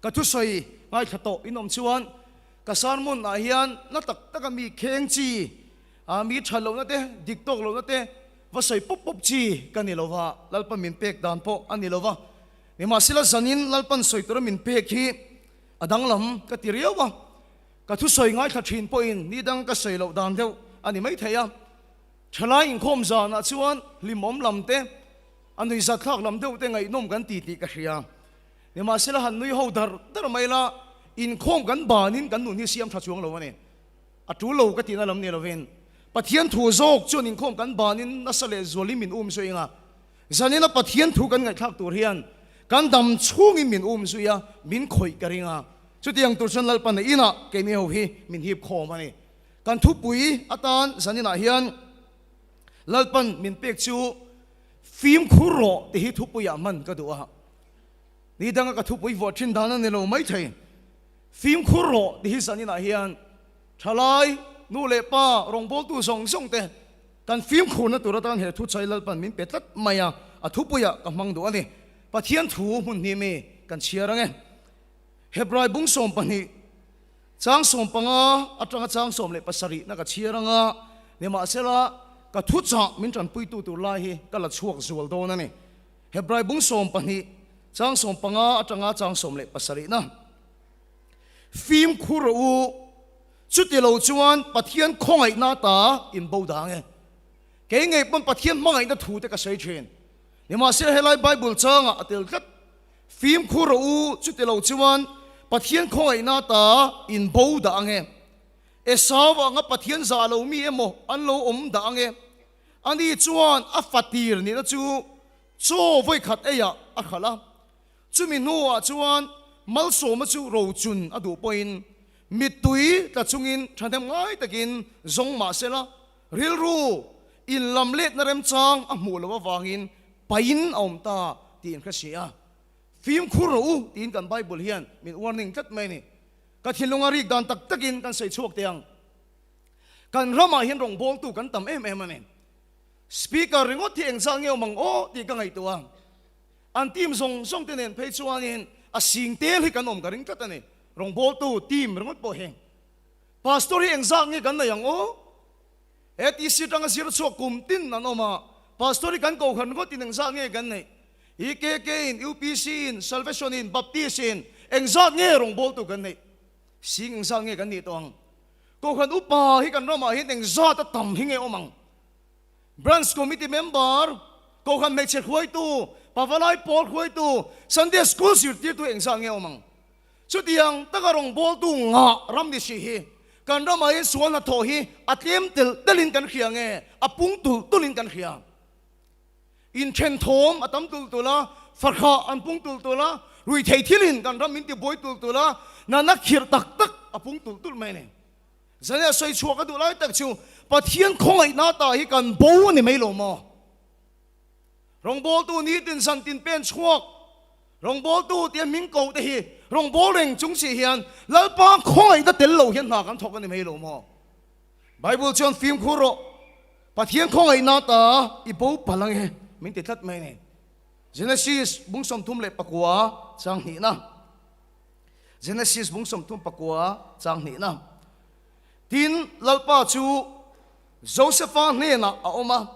Ka thusawi ngaithla tawh in awm chuan ka sermon ah hian na tak taka mi kheng chi, mi that lohna te, dik tawk lohna te va sawi pawp pawp chi ka ni lo va, Lalpan min pek dan pawh a ni lo va. Nimahsela zanin Lalpan sawi tura min pek hi a danglam ka ti riau a, ka thusawi ngaithla thin pawhin ni dang ka sawi loh dan deuh a ni maithei a. Thalai inkhawm zanah chuan hlimawm lam te, a nuihzatthlak lam deuh te ngaihnawm kan ti tih ka hria. Nimahsela han nui ho dar dar mai la, inkhawm kan banin kan nun hi siam tha chuang lo a ni. A tul lo ka tihna lam ni lovin Pathian thu zawk chuan inkhawm kan banin nasa leh zualin min um zui anga, zanina Pathian thu kan ngaihthlak tur hian kan dam chhungin min um zui a, min khawih ka ring a. Chutiang tur chuan Lalpana inah keini ho hi min hip khawm a ni. Kan thupui atan zaninah hian Lalpan min pek chu fimkhur rawh tih hi thupuiah hman ka duh a. Ni danga ka thupui vuah thin dan a ni lo maithei. Fimkhur rawh tih hi zaninah hian thalai, nu leh pa, rawngbawltu zawng zawng te kan fimkhurna tur atan he thuchai Lalpan min pe tlat mai a, a thupuiah ka hmang duh a ni. Pathian thu hmun hnih mi kan chhiar ang e. Hebrai bung 12. Chang 15 atanga chang 17 na ka chhiar anga, nimahsela ka thuchah min tanpuitu tur lai hi ka la chhuak zual dawn a ni. Hebrai bung 12, chang 15 atanga chang 17 na. Fimkhur rawh u, chuti lo chuan Pathian khawngaihna ta in bo dang e. Kei ngei pawn Pathian hmangaihna thu te ka sawi thin. Nimahsela helai Bible changah a tel tlat. Fimkhur rawh u, chuti lo chuan Pathian khawngaihna ta in bo dah ang e. Esau anga Pathian zah lo mi emaw an lo awm dah ang e. Ani chuan a fatir nihna chu chaw vawikhat eiah a hralh a. Chumi hnuah chuan malsawma chu rochun a duh pawhin mittui tla chungin thahnem ngai takin zawng mah sela, rilru inlamletna remchang a hmuh loh avangin pain a awm ta tih in hre si a. Fimkhur rawh u tiin kan Bible hian min warning tlat mai a ni. Ka thinlunga rik dan tak takin kan sawi chhuak teh ang. Kan ramah hian rawngbawltu kan tam em em a ni. Speaker ringawt hi engzah nge awm ang aw tih ka ngaihtuah a. An team zawng zawng te nen phei chuanin a sing tel hi kan awm ka ring tlat a ni. Rawngbawltu team ringawt pawh hi. Pastor hi engzah nge kan nei ang aw? ATC atanga zir chhuak kum tin an awm a, Pastor hi kan kohhran ngawtin engzat nge kan neih? EKK in, UPC in, Salvation in, Baptist in engzat nge rawngbawltu kan neih? Sing engzat nge kan nih tawh ang? Kohhran upa hi kan ramah hian engzat a tam hi nge awm ang? Branch Committee member, kohhran hmeichhe hruaitu, pavalai pawl hruaitu, Sunday School zirtirtu engzat nge awm ang? Chutiang taka rawngbawltu ngah ram ni si hi kan ramah hian sual hnathawh hi a tlem telh telhin kan hria nge a pung tulh tulhin kan hria. Inthen thawm a tam tulh tulh a, fahrah an pung tulh tulh a, ruithei thilin kan ram min tibuai tulh tulh a, nana khirh tak tak a pung tulh tulh mai a ni. Zane a sawi chhuak a duh lai tak chu Pathian khawngaihna ta hi kan bo a ni mai lo maw? Rawngbawltu nitin zantin pen chhuak Rawngbawltu tia hming ko te hi rawngbâwl reng chung si hian Lalpa khawngaihna tel lo hian hna kan thawk a ni mai lo maw? Bible chuan fimkhur rawh, Pathian khawngaihna ta i bo palh ang e min ti tlat mai a ni. Genesis bung 39 chang hnihna Genesis bung 34 chang hnihna Tin, Lalpa chu Josefa hnenah a awm a,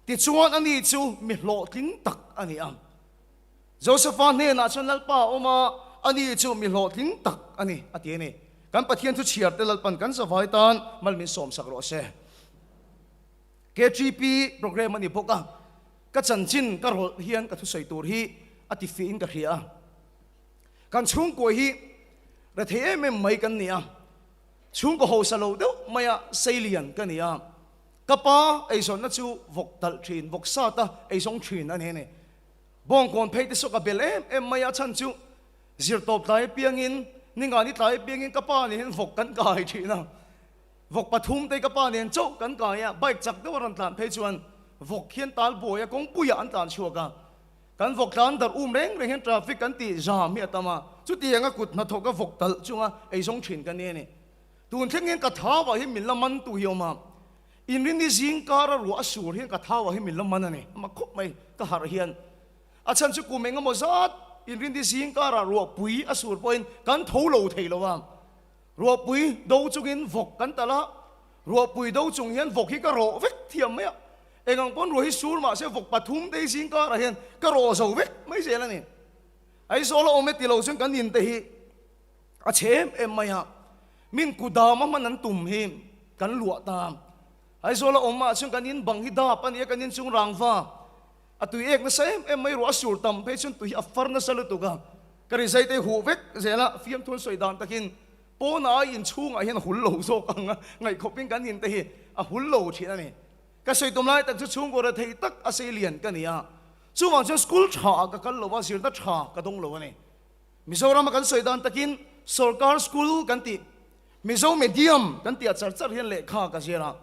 tichuan ani chu mi hlawhtling tak a ni ang. Josefa hnenah chuan Lalpa a awm a, ani chu mi hlawhtling tak a ni, a ti a ni. Kan Pathian thu chhiar te Lalpan kan zavai tan mal min sawmsak rawh se. KTP program a ni bawk a, ka chanchin ka rawlh hian ka thusawi tur hi a ti fihin ka hria a. Kan chhungkua hi rethei em em mai kan ni a, chhungkaw hausa lo deuh maia seilian ka ni a. Ka pa eizawnna chu vawk talh thin, vawk sata eizawng thin a ni a ni. Bawngkawn phei te saw ka bel em em mai a, chhan chu zirtawp tlai apiangin, ninga ni tlai apiangin ka pa nen hian vawk kan kai thin a. Vawk pathum te ka pa nen chauh kan kai a, bike chak deuh a rawn tlan phei chuan vawk hian tal buai a, kawngpuiah an tlan chhuak a. Kan vawk tlan darh um reng reng hian traffic kan tih zam hi a tam a, chutianga kut hnathawk a vawk talh chunga eizawng thin ka ni a ni. Tun thleng hian ka thau ah hi min la man tu hi a awm a, Inrinni zing kara ruah a sur hian ka thau ah hi min la man a ni. Ama khawp mai ka harh hian. A chhan chu kum eng emaw zat Inrindi zing karah ruahpui a sur pawhin kan tho lo thei lo a. Ruahpui do chungin vawk kan talh a, ruahpui do chung hian vawk hi ka rawh vek thiam mai a. Engang pawn ruah hi sur mah se vawk pathum te hi zing karah hian ka rawh zo vek mai zel a ni. Aizawl a awm e ti lo chuan kan in te hi a chhe em em mai a, min kudam a hman an tum hi kan luah ta. Aizawl a awm ah chuan kan in bang hi dap a ni a, kan in chung rangva a tui ek nasa em em mai, ruah a sur tam phei chuan tui hi a far nasa lutuk a, ka rizai te hi huh vek zel a, fiamthu an sawi dan takin pawnah a inchhungah hian a hul lo zawk ang a, ngaihkhawpin kan in te hi a hul lo thin a ni. Ka sawi tum lai tak chu chhungkaw rethei tak a sei lian ka ni a, chuvang chuan school tha ah ka kal lo a, zirna tha ka dawng lo a ni. Mizorama kan sawi dan takin sorkar school kan tih, Mizo medium kan tih ah char char hian lehkha ka zir a.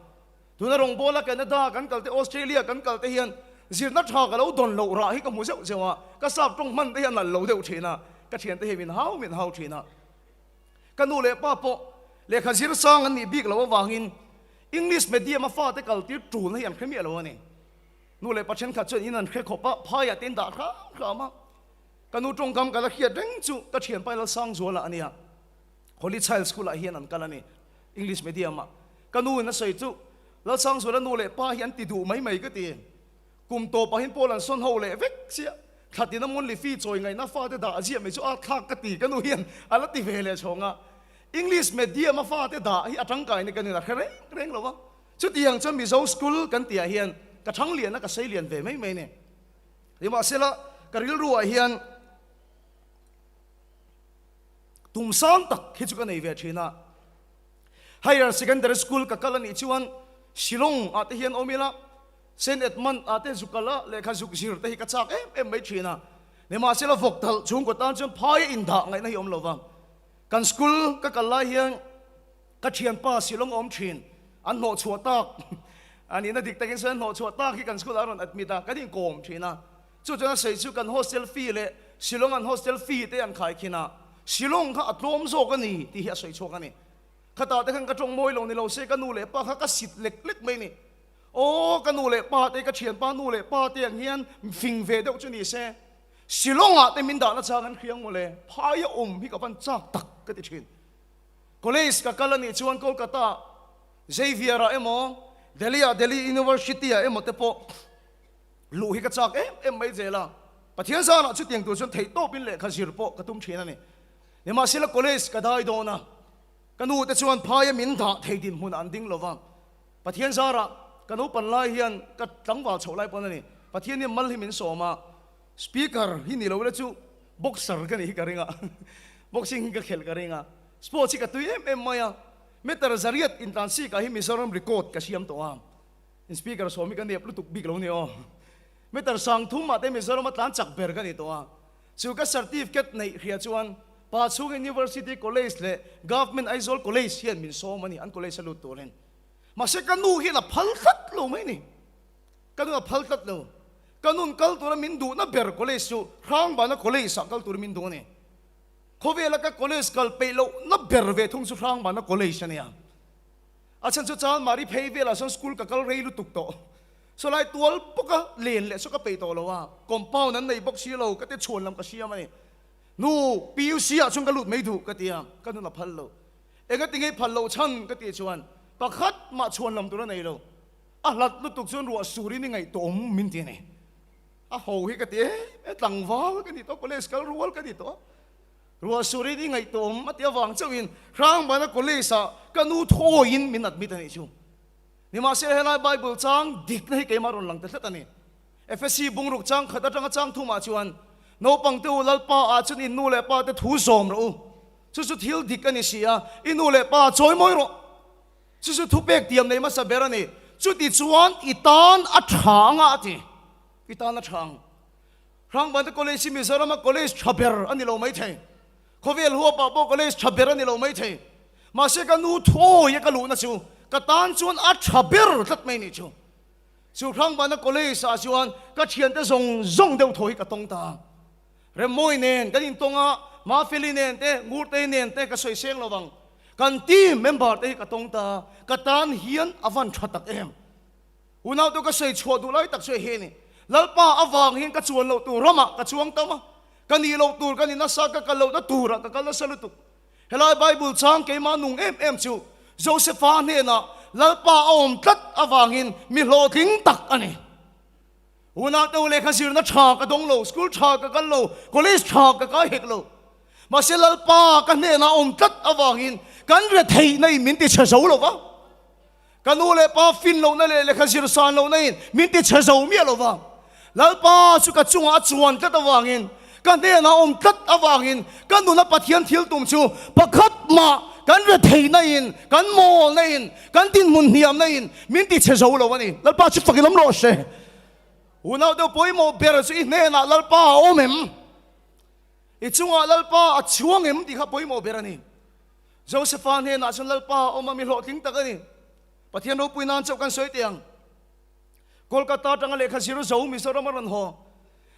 Tuna rawngbawla Canada kan kal te, Australia kan kal te hian zirna tha ka lo dawn loh rah hi ka hmu zeuh zeuh a, ka sap tawng hman te hi a nalh lo deuh thin a, ka thiante hi min hau min hau thin a. Ka nu leh pa pawh lehkha zir sang an nih bik loh avangin English medium a fate kal tir tulna hi an hre miah lo a ni. Nu leh pa thenkhat chuan in an hre khawp a, phaiah te in dah hram hram a. Ka nu tawngkam ka la hriat reng chu ka thianpa Lalsangzuala a nia. Holy Child School ah hian an kal a ni, English medium ah. Ka nu in a sawi chu, Lalsangzuala nu leh pa hi an ti duh mai mai ka ti. Kum tawpah hian Paul an sawn ho leh vek chiah. Thla tina monthly fee chawi ngaihna fate dah ziah mai chu a thlak ka ti ka nu hian a la ti ve leh chhawng a. English medium a fate dah hi a tangkai ni ka nin a hre reng reng lo va. Chutiang chuan Mizo school kan tihah hian ka thang lian a ka sei lian ve mai mai ni. Nimahsela ka rilru ah hian tum sang tak hi chu ka nei ve thin a. Higher Secondary School ka kal a nih chuan Shillong ah te hian awm ila Saint Edmund ah te zuk kal a lehkha zuk zir te hi ka chak em em mai thin a. Nimahsela vawk talh chhungkaw tan chuan phaia indah ngaihna hi awm lo va. Kan school ka kal lai hian Ka thianpa Shillong awm thin, an hnawhchhuah tak a nihna dik takin sawi an hnawhchhuah tak hi kan school ah a rawn admit a, kan inkawm thin a. Chu chuan a sawi chu kan hostel fee leh Shillong an hostel fee te an khaikhin a, Shillong kha a tlawm zawk a ni tih hi a sawi chhuak a ni. Khatah te khan ka tawng mawi lo ni lo se ka nu leh pa kha ka sit lek lek mai ni. Aw ka nu leh pa te ka thianpa nu leh pa te ang hian fing ve deuh chu ni se Shillong ah te min dahna chang an hriang mawle, phaia awm hi ka van chak tak ka ti thin. College ka kal a nih chuan Kolkata Xavier ah emaw Delhi ah Delhi University ah emaw te pawh luh hi ka chak em em mai zel a. Pathian zanah chutiang tur chuan theihtawpin lehkha zir pawh ka tum thin a ni. Nimahsela college ka dai dawn a, ka nu te chuan phaia min dah thei dinhmunah an ding lo va. Pathian zarah ka naupan lai hian ka tlangval chhoh lai pawn a ni. Pathian hian mal hi min sawm a. Speaker hi ni lo ila chu boxer ka nih hi ka ring a, boxing hi ka khelh ka ring a, sports hi ka tui em em mai a, meter zariat intlan sikah hi Mizoram record ka siam tawh a, in speaker sawm hi ka nep lutuk bik lo ni aw, meter sang thum ah te Mizoram a tlan chak ber ka ni tawh a, chu ka certificate neih hria chuan Pa chhung University College leh Government Aizawl College hian min sawm a ni, an college a lut turin. Mahse ka nu hian a phal tlat lo mai ni. Ka nun a phal tlat lo. Ka nun kal tura min duhna ber college chu Hrangbana College ah kal turin min duh a ni. Khawvela ka college kal peih lohna ber ve thung chu Hrangbana College a nia. A chhan chu Chanmari phei velah chuan school ka kal rei lutuk tawh. Sawlai tual bawka len leh chu ka peih tawh lo a, compound an nei bawk si lo, ka ti chhuan lam ka siam a ni. Nu, PUC ah chuan ka lut mai duh ka ti a, ka nun a phal lo. Engati ngei phal loh chhan ka tih chuan pakhat mah chhuan lam tur a nei lo. A hlat lutuk chuan ruah surin i ngaihtuahawm min ti a ni. A ho hi ka ti em e, tlangval ka ni tawh, college kal rual ka ni tawh. Ruah surin i ngaihtuahawm a ti avang chauhin Hrangbana college ah ka nu thawiin min admit a nih chu. Nimahsela helai Bible chang dikna hi keimah rawn lang ta tlat a ni. Efesi bungruk chang khat atanga chang thumah chuan naupangte u Lalpa ah chuan in nu leh pa te thu zawm rawh u. Chu chu thil dik a ni si a, i nu leh pa chawi mawi rawh. Chu chu thupek tiam nei hmasa ber a ni. Chuti chuan i tan a tha anga a ti. I tan a tha ang. Hrangbante College hi Mizorama college tha ber a ni lo maithei. Khawvel huapah pawh college tha ber a ni lo maithei. Mahse ka nu thuawi a ka luhna chu ka tan chuan a tha ber tlat mai nih chu. Chu Hrangbana College ah chuan ka thiante zawng zawng deuh thaw hi ka tawng ta. Remmawi nen kan intawng a, Mafeli nen te, Ngurtei nen te ka sawi seng lo vang. Kan team member te hi ka tawng ta, ka tan hian a van tha tak em. Unau te ka sawi chhuah duh lai tak chu hei ni. Lalpa avang hian ka chuan loh tur ramah ka chuang tam a. Ka nih loh tur ka ni nasa, ka kal lohna turah ka kal nasa lutuk. Helai Bible chang keimah nung em em chu Josepha hnenah Lalpa a awm tlat avangin mi hlawhtling tak a ni. Unau deuh lehkha zirna tha ka dawng lo, school tha ka kal lo, college tha ka kai hek lo. Mahse Lalpa ka hnenah a awm tlat avangin kan retheihna in min ti chhe zo lo va. Ka nu leh pa fin lohna leh lehkha zir san lohna in min ti chhe zo miah lo va. Lalpa chu ka chungah a chuan tlat avangin, ka hnenah a awm tlat avangin ka nuna Pathian thil tum chu pakhat mah kan retheihna in, kan mawlna in, kan dinhmun hniamna in min ti chhe zo lo a ni. Lalpa chu fak i lam rawh se. Unau deuh pawimawh ber chu i hnenah Lalpa a awm em? I chungah Lalpa a chuang em tih kha pawimawh ber a ni. Josepha hnenah chuan Lalpa a awm a, mi hlawhtling tak a ni. Pathian ropui nan chauh kan sawi teh ang. Kolkata atanga lehkha zir zo Mizoram a rawn haw.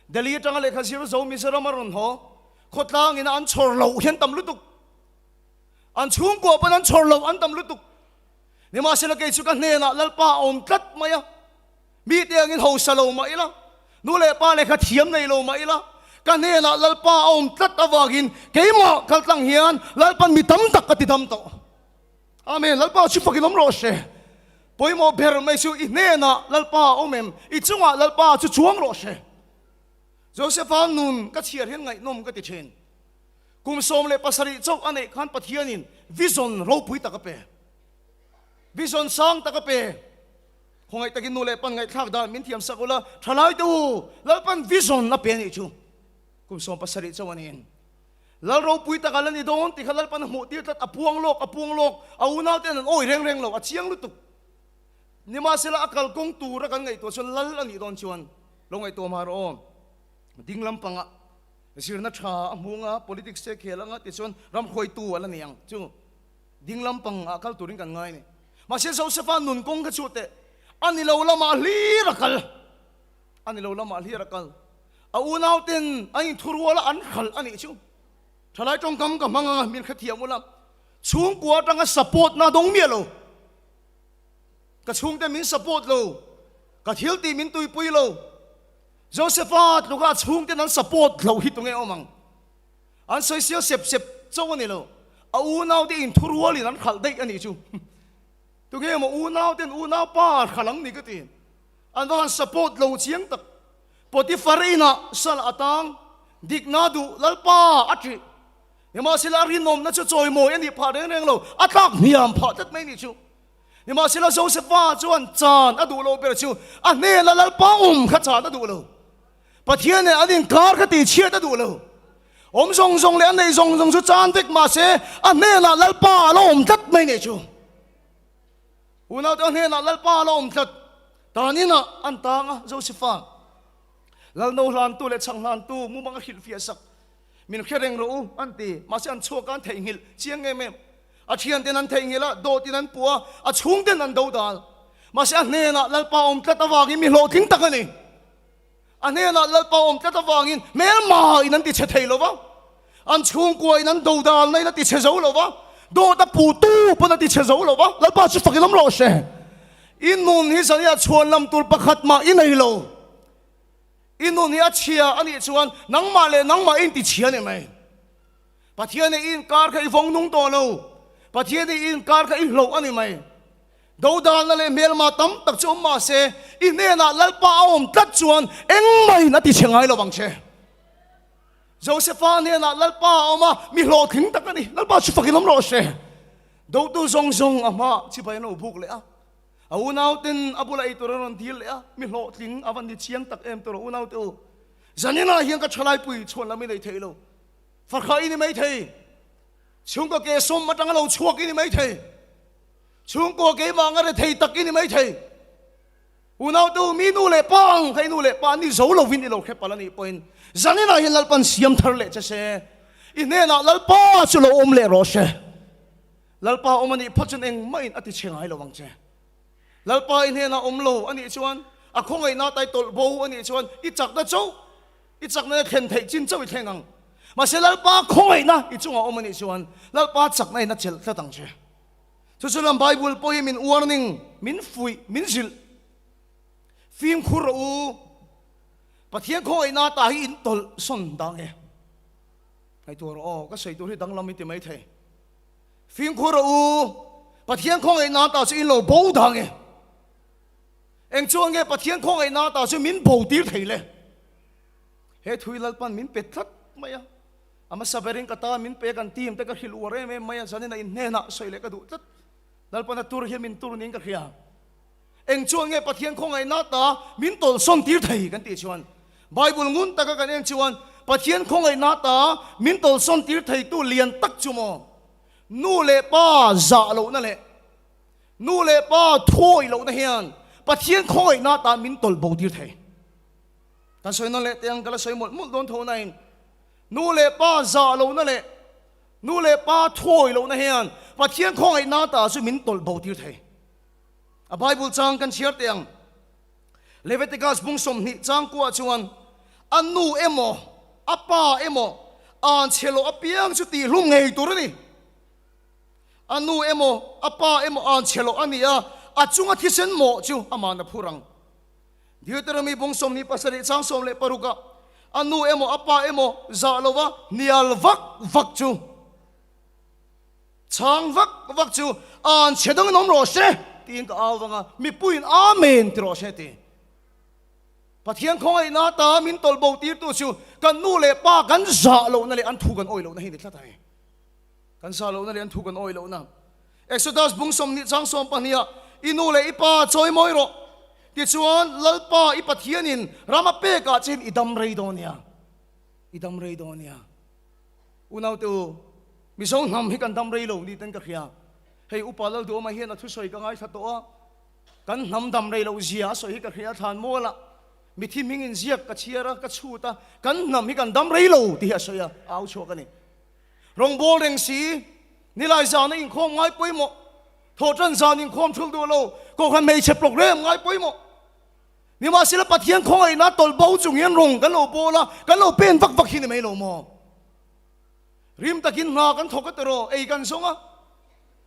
Delhi atanga lehkha zir zo Mizoram a rawn haw. Khawtlang ina an chhawr loh hian tam lutuk. An chhungkua pawn an chhawr loh an tam lutuk. Nimahsela kei chu ka hnenah Lalpa a awm tlat mai a. Mite angin hausa lo mah ila, nu leh pa lehkha thiam nei lo mah ila, ka hnenah Lalpa a awm tlat avangin keimah kaltlang hian Lalpan mi tam tak ka ti dam tawh. Amen. Lalpa chu fakin awm rawh se. Pawimawh ber mai chu i hnenah Lalpa a awm em? I chungah Lalpa chu chuang rawh se. Josepha nun ka chhiar hian ngaihnawm ka ti thin. Kum 17 chauh a neih khan Pathianin vision ropui tak a pe. Vision sang tak a pe. Khawngaih takin nu leh pan ngaihthlak dan min thiam sak ula, thalai te u, Lalpan vision a pe a nih chu. Kum 17 chauh a niin. Lal ropui taka la ni dawn tih kha Lalpan a hmuh tir tlat, a puang lawk, a puang lawk, a unau ten an awi reng reng lo, a chiang lutuk. Nimahsela a kalkawng tura kan ngaihtuah chuan Lal a nih dawn chuan lo ngaihtuah mah rawh aw. Ding lampangah zirna tha a hmu anga, politics te khel anga tichuan ram hruaitu a la ni ang chu. Ding lampang ah kal turin kan ngai a ni. Mahse Josepha nun kawng kha chu teh a ni lo lamah hlir a kal. A ni lo lamah hlir a kal. A unau ten an inthurual a an hralh a nih chu. Thalai tawngkam ka hmang anga min hrethiam ula. Chhungkua atanga support na dawng miah lo. Ka chhungte min support lo. Ka thil tih min tuipui lo. Josepha tluka chhungten an support lo hi tunge awm ang. An sawi sial sep sep chauh a ni lo, a unaute inthurualin an hralh daih a nih chu. Tunge maw unauten unaupa hralh ang ni ka ti. An va han support lo chiang tak. Potiphar inah sal a tang, dikna duh Lalpa a ṭih. Nimahsela a rinawmna chu chawimawi a nih phah reng reng lo, a tlak hniam phah tlat mai a nih chu. Nimahsela Josepha chuan chan a duh lo ber chu a hnena Lalpa awm kha chan a duh lo. Pathian nen an inkar kha tihchhiat a duh lo. Awm zawng zawng leh a neih zawng zawng chu chan vek mah se a hnenah Lalpa a la awm tlat mai nih chu. Unaute a hnenah Lalpa a la awm tlat. Tan inah an tang a, Josepha Lalno hlantu leh chhang hlantu mumang a hrilhfiah sak. Min hre reng rawh u an ti. Mahse an chhuak a an theihnghilh chiang em em. A thianten an theihnghilh a, dawtin an puh a, a chhungten an dodal. Mahse a hnenah Lalpa awm tlat avangin mi hlawhtling tak a ni. A hnenah Lalpa awm tlat avangin hmelma in an ti chhe thei lo va, an chhungkua in an dodalna in a ti chhe zo lo va, dawt a puhtu pawn a ti chhe zo lo va, Lalpa chu fak i lam rawh se. I nun hi zaniah chhuan lam tur pakhat mah i nei lo. I nun hi a chhia a nih chuan nangmah leh nangmah i inti chhia a ni mai. Pathian i inkar kha i vawng nung tawh lo. Pathian i inkar kha i hloh a ni mai. Dodalna leh hmelma tam tak chu awm mah se, i hnenah Lalpa a awm tlat chuan engmahin a ti chhe ngai lo vang che. Josepha hnenah Lalpa a awm a, mi hlawhtling tak a ni. Lalpa chu fakin awm rawh se. Dotu zawng zawng a hmaah chibai an lo buk leh a, a unauten a bula ei tur an rawn dil leh a, mi hlawhtling a va ni chiang tak em tawh unaute u. Zaninah hian ka thalaipui chhuan lam i nei thei lo. Fakhra i ni mai thei. Chhungkaw ke sawm atanga lo chhuak i ni mai thei. Chhungkaw keimah anga rethei tak i ni mai thei. Unautu mi nu leh pa ang kha i nu leh pa ni zo lovin i lo hre palh a nih pawhin zaninah hian Lalpan siam thar leh che se, i hnenah Lalpa chu lo awm leh rawh se. Lalpa awm a nih phawt chuan engmahin a ti chhe ngai lo ang che. Lalpa i hnenah awm lo a nih chuan, a khawngaihna tai tawlh bo a nih chuan i chakna chauh I chakna i thlen theih chin chauh i thleng ang. Mahse Lalpa khawngaihna i chungah awm a nih chuan Lalpa chakna in a chelh tlat ang che. Chu chu lam Bible pawh hi min warning, min fuih, min zilh. Fimkhur rawh u. Pathian khawngaihna ta hi in tawlh sawn dang e. Ngaihtuah rawh aw, ka sawi tur hi danglam i ti mai thei. Fimkhur rawh u, Pathian khawngaihna ta chu in lo bo dang e. Eng chuan nge Pathian khawngaihna ta chu min bo tir thei le? He thui Lalpan min pe tlat mai a, a hmasa berin ka ta min pe kan team te ka hrilh uar em em mai a, zanin a in hnenah sawi leh ka duh tlat. Lalpan a tur hian min tur niin ka hria. Eng chuan nge Pathian khawngaihna ta min tawlhsawn tir thei kan tih chuan Bible ngun taka kan en chuan Pathian khawngaihna ta min tawlhsawn tir theitu lian tak chu maw nu leh pa zah lohna leh nu leh pa thuawih lohna hian Pathian khawngaihna ta min tawlh bo tir thei. Kan sawi nawn leh teh ang ka la sawi mawlh mawlh dawn tho nain nu leh pa zah lohna leh nu leh pa thuawih lohna hian Pathian khawngaihna ta chu min tawlh bo tir thei. A Bible chang kan chhiar teh ang. Leviticus bung 20 chang kuah chuan a nu emaw a pa emaw an chhe loh apiang chu tihhlum ngei tur a ni. A nu emaw a pa emaw an chhe loh a ni a, a chunga thisen mawh chu aman a phur ang. Deuteronomy bung 27 chang 16 ah a nu emaw a pa emaw zah lova hnial vak vak chu Chhang vak vak chu an chhe dangin awm rawh se tiin ka au vang a, mipuiin Amen ti rawh se ti. Pathian khawngaihna ta min tawlh bo tirtu chu kan nu leh pa kan zah lohna leh an thu kan awih lohna hi ni tlat a ni. Kan zah lohna leh an thu kan awih lohna. Exodus bung 20 chang 12 ah i nu leh i pa chawi mawi rawh tichuan Lalpa i Pathianin ram a pekah che hian i dam rei dawn nia. I dam rei dawn nia. Unaute u, Mizo hnam hi kan dam rei lo ni ten ka hria. Hei Upa Lalduhawma hian a thusawi ka ngaithla tawh a, kan hnam dam rei loh zia a sawi hi ka hria thlan mual a, mithi hming in ziak ka chhiar a, ka chhut a, kan hnam hi kan dam rei lo tih hi a sawi a, a au chhuak a ni. Rawngbâwl reng si, nilai zana inkhawm ngai pawimawh, thawhṭan zan inkhawm thul duh lo, kohhran hmeichhe programme ngai pawimawh. Nimahsela Pathian khawngaihna tawlh bo chung hian rawng kan lo bawl a, kan lo pen vak vak hi ni mai lo maw? Rim takin hna kan thawk a tiraw, ei kan zawng a,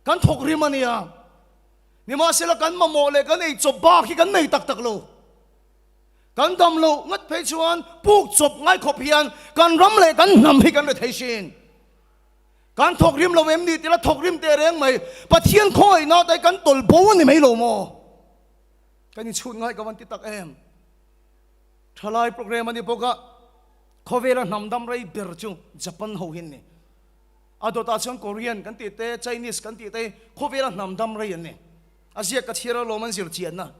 kan thawk rim a nia. Nimahsela kan mamawh leh kan ei chawp bak hi kan nei tak tak lo. Kan dam loh ngat phei chuan puk chawp ngai khawp hian kan ram leh kan hnam hi kan re thei sin. Kan thawk rim lo em ni tila thawk rim teh reng mai, Pathian khawngaihna te kan tawlh bo a ni mai lo maw? Kan inchhut ngai ka van ti tak em? Thalai program a ni bawk a, khawvela hnam dam rei ber chu Japan ho hi an ni. A dawtah chuan Korean kan tih te, Chinese kan tih te khawvela hnam dam rei an ni. A ziak ka chhiar alawm an zir chianna.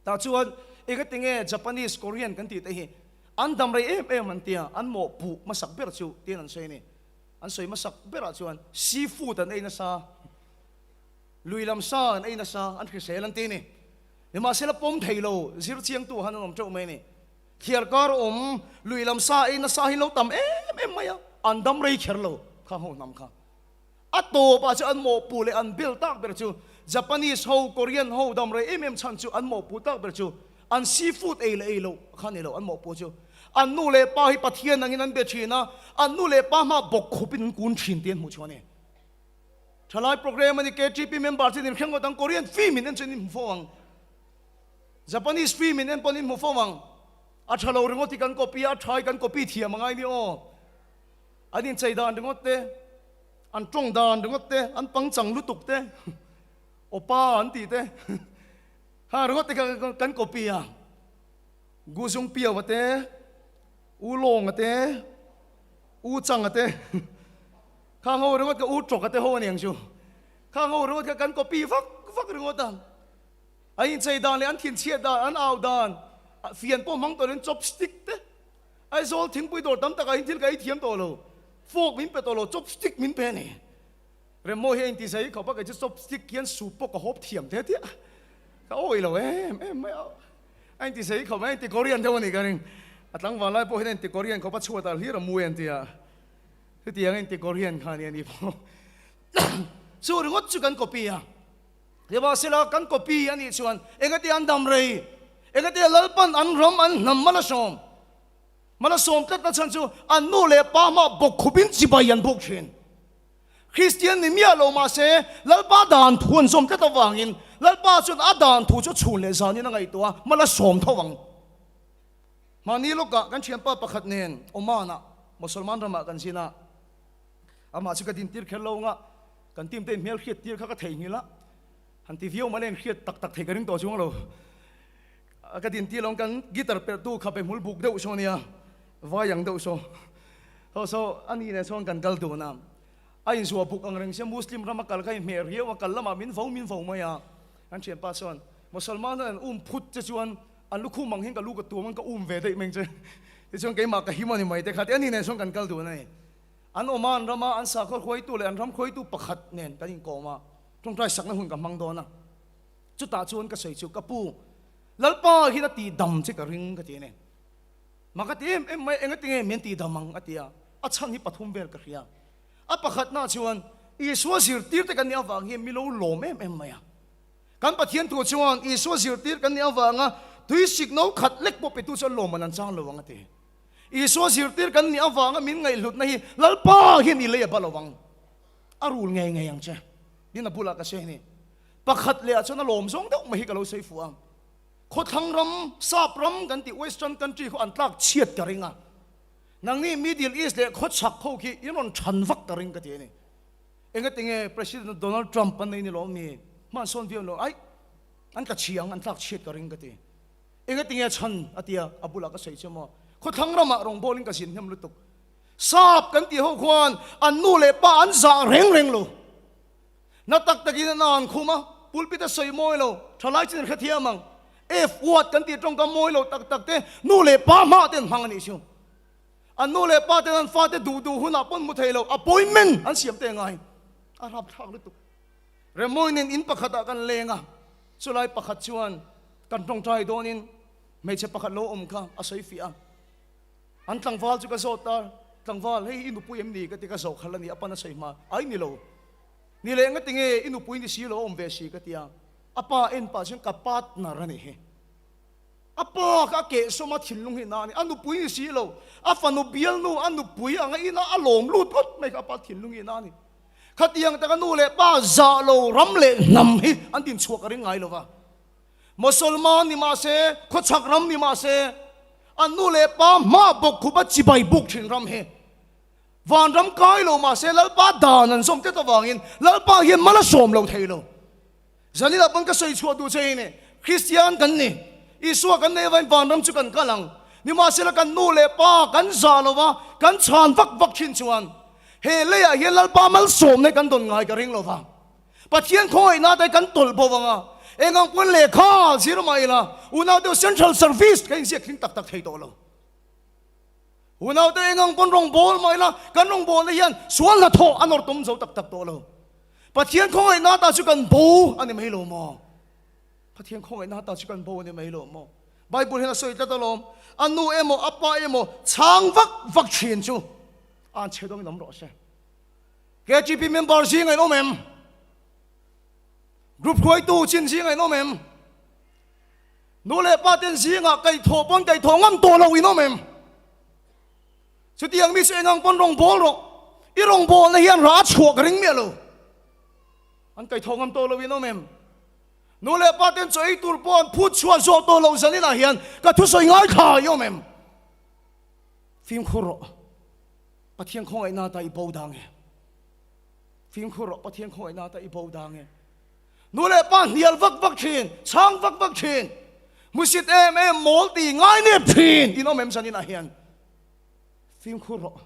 Tah chuan engati nge Japanese, Korean kan tih te hi an dam rei em em an tia, an mawhpuh hmasak ber chu tiin an sawi a ni. An sawi hmasak berah chuan seafood an ei nasa. Lui lam sa an ei nasa, an hrisel an ti a ni. Nimahsela pawm thei lo, zir chiangtu han an awm teuh mai a ni. Thliar kar awm, lui lam sa ei nasa hi lo tam em em mai a, an dam rei kher lo kha ho hnam kha. A tawpah chu an mawhpuh leh an bel tak ber chu Japanese ho, Korean ho dam rei em em chhan chu an mawhpuh tak ber chu an seafood ei leh ei loh kha a ni lo, an mawhpuh chu an nu leh pa hi Pathian angin an be thin a, an nu leh pa hmaah bawk khupin an kun thin tih an hmuh chhuah a ni. Thalai program a ni, KTP member te nen khen ngawt ang, Korean film in en chuan in hmu fo ang, Japanese film in en pawn in hmu fo ang, a tha lo ringawt hi kan copy a, a tha hi kan copy thiam angai ni aw, an inchei dan ringawt te, an tawng dan ringawt te, an pangchang lutuk te, awpa an tih te, ha ringawt te kha kan copy a, Guzung Piau a te, U Lawng a te, U Chang a te. Kha ngo ringawt ka u tawk a te ho aniang chu. Kha ngo ringawt kha kan copy vak vak ringawt a. A inchei dan leh an thinchhiat dan, an au dan, fian pawh hmang tawh loin chopstick te, Aizawl thingpui dawr tam takah hin thil ka ei thiam tawh lo, fork min pe tawh lo, chopstick min pe a ni. Remmawi hi a inti zai khawp a, kei chu chopstick hian soup pawh ka hawp thiam te tia. Ka awih lo em em mai a. A inti zai khawp mai, a inti Korean deuh a nih ka ring. A tlangval lai pawh hian a inti Korean khawp a, chhuatah hlir a mui an ti a. Hetiang in ti Korean kha nia ni pawh chu ringawt chu kan copy a, nimahsela kan copy a nih chuan engati an dam rei, engati Lalpan an ram an hnam mal a sawm, mal a sawm tlatna chhan chu an nu leh pa hmah bawk khupin chibai an buk thin. Kristian ni miah lo mahse Lalpa dan thu an zawm tlat avangin Lalpa chuan a dan thu chu chhun leh zanin a ngaihtuah a, mal a sawm tho ang. Mahni lawkah kan thianpa pakhat nen Oman-ah. Mosolman ramah kan zin a, amah chu ka dintir kher lo anga kan team te in hmel hriat tir kha ka theihnghilh a, han ti viau mahla inhriat tak tak thei ka ring tawh chuang lo. Ka dintir lo ang kan guitar perhtu kha pe hmul buk deuh saw nia, vai ang deuh saw. Saw saw a ni nen sawn kan kal dun a, a inzuah buk ang reng sia Muslim rama kal kha inhmeh riau a, kal lamah min vo min vo mai a, kan thianpa chuan Mosolman an um phut che chuan An lukhum ang hian ka lu ka tuam ang ka um ve daih mai ang che. Tichuan keimah ka him a ni mai te kha ti a ni nen chuan kan kal dun a ni. An awm a, an ram a, an sakhaw hruaitu leh an ram hruaitu pakhat nen kan inkawm a, tawngtai sakna hun ka hmang dawn a. Chutah chuan ka sawi chu ka pu, Lalpa hian a tihdam che ka ring ka ti a ni. Mah ka ti em em mai, engatinge min tihdam ang a ti a, a chhan hi pathum vel ka hria. A pakhatnaah chuan Isua zirtirte kan nih avang hian mi lo lawm em em mai a. Kan Pathian thu chuan Isua zirtir kan nih avanga tui sik no khat lek pawh petu chu an lawm an an chang lo ang a ti. Isua zirtir kan nih avanga min ngaihhlutna hi Lalpa hian i lei a ba lo ang. A rul ngei ngei ang che. Tin a bulah ka sawi a ni. Pakhat leh ah chuan a lawm zawng deuh mai hi ka lo sawi fuh ang. Khawthlang ram, sap ram kan tih western country khaw an tlak chhiat ka ring a. Nangni Middle East leh khawchhak ho khi in rawn than vak ka ring ka ti a ni. Engatinge President Donald Trump an nei ni lawm ni? Hman sawn viau lo, aih, an tla chhiang, an tlak chhiat ka ring ka ti. Engatinge chhan a tia, a bulah ka sawi chu maw? Khawthlang ramah rawngbawlin ka zin hnem lutuk. Sap kan tih ho khuan an nu leh pa an zah reng reng lo. Na tak takin an an khum a, pulpit a sawi mawi lo, thalai chin an hrethiam ang. F word kan tih tawngkam mawi lo tak tak te nu leh pa hmah te an hmang a nih chu. An nu leh pa ten an fate duh duh hunah pawn hmu thei lo, appointment an siam te ngai. A rapthlak lutuk. Remawinin in pakhatah kan leng a, chulai pakhat chuan kan tawngtai dawnin hmeichhe pakhat lo awm kha a sawi fiah a. An tlangval chu ka zawt a, Tlangval, hei i nupui em ni? ka ti ka zawh khalh a ni, a pan a sawi hma. Ai ni lo. Ni leh engati nge i nupui ni si lo a awm ve si ka ti a. A pa en pah chuan ka partner a nih hi. A pa kha a kehsawm a thinlung hi na a ni. A nupui ni si lo, a fanu bialnu a nupui anga ina a lawm lut ngawt mai kha a pa thinlung hi na a ni. Khatiang taka nu leh pa zah lo ram leh hnam hi an dinchhuak a ring ngai lo va. Mosolman ni mah se, khawchhak ram ni mah se, an nu leh pa hma bawk khup a chibai buk thin ram hi vanram kai lo mah se Lalpa dan an zawm tlat avangin Lalpa hian mal a sawm lo thei lo. Zanila pawn ka sawi chhuah duh che hi ni, Kristian kan ni, Isua kan neih avangin vanram chu kan kal ang. Nimahsela kan nu leh pa kan zah lo va, kan chhan vak vak thin chuan he leiah hian Lalpa malsawmna hi kan dawn ngai ka ring lo va. Pathian khawngaihna te kan tawlh bo ang a, eng ang pawn lehkha zir mah ila unau deuh Central Service ka inziak tling tak tak thei tawh lo. Unau te eng ang pawn rawngbâwl mah ila kan rawngbâwlna hian sual hnathawh a nawr tum zo tak tak tawh lo. Pathian khawngaihna ta chu kan bo a ni mai lo maw? Pathian khawngaihna ta chu kan bo a ni mai lo maw? Bible hian a sawi tlat alawm, a nu emaw a pa emaw chhang vak vak thin chu an chhe dawngin awm rawh se. KTP member zingah in awm em? Group hruaitu chin zingah in awm em? Nu leh pa ten zingah kaihthawh pawn kaihthawh ngam tawh lo in awm em? Chutiang mi chu engang pawn rawngbâwl rawh. I rawngbâwlna hian rah a chhuah ka ring miah lo. An kaihthawh ngam tawh lo in awm em? Nu leh pa ten chaw ei tur pawh an phut chhuah zawh tawh loh zaninah hian ka thusawi ngaithla i awm em? Fimkhur rawh. Pathian khawngaihna ta i bo dang e. Fimkhur rawh, Pathian khawngaihna ta i bo dang e. Nu leh pa hnial vak vak thin, chhang vak vak thin, hmusit em em mawl ti ngai nep thin in awm em zaninah hian. Fimkhur rawh,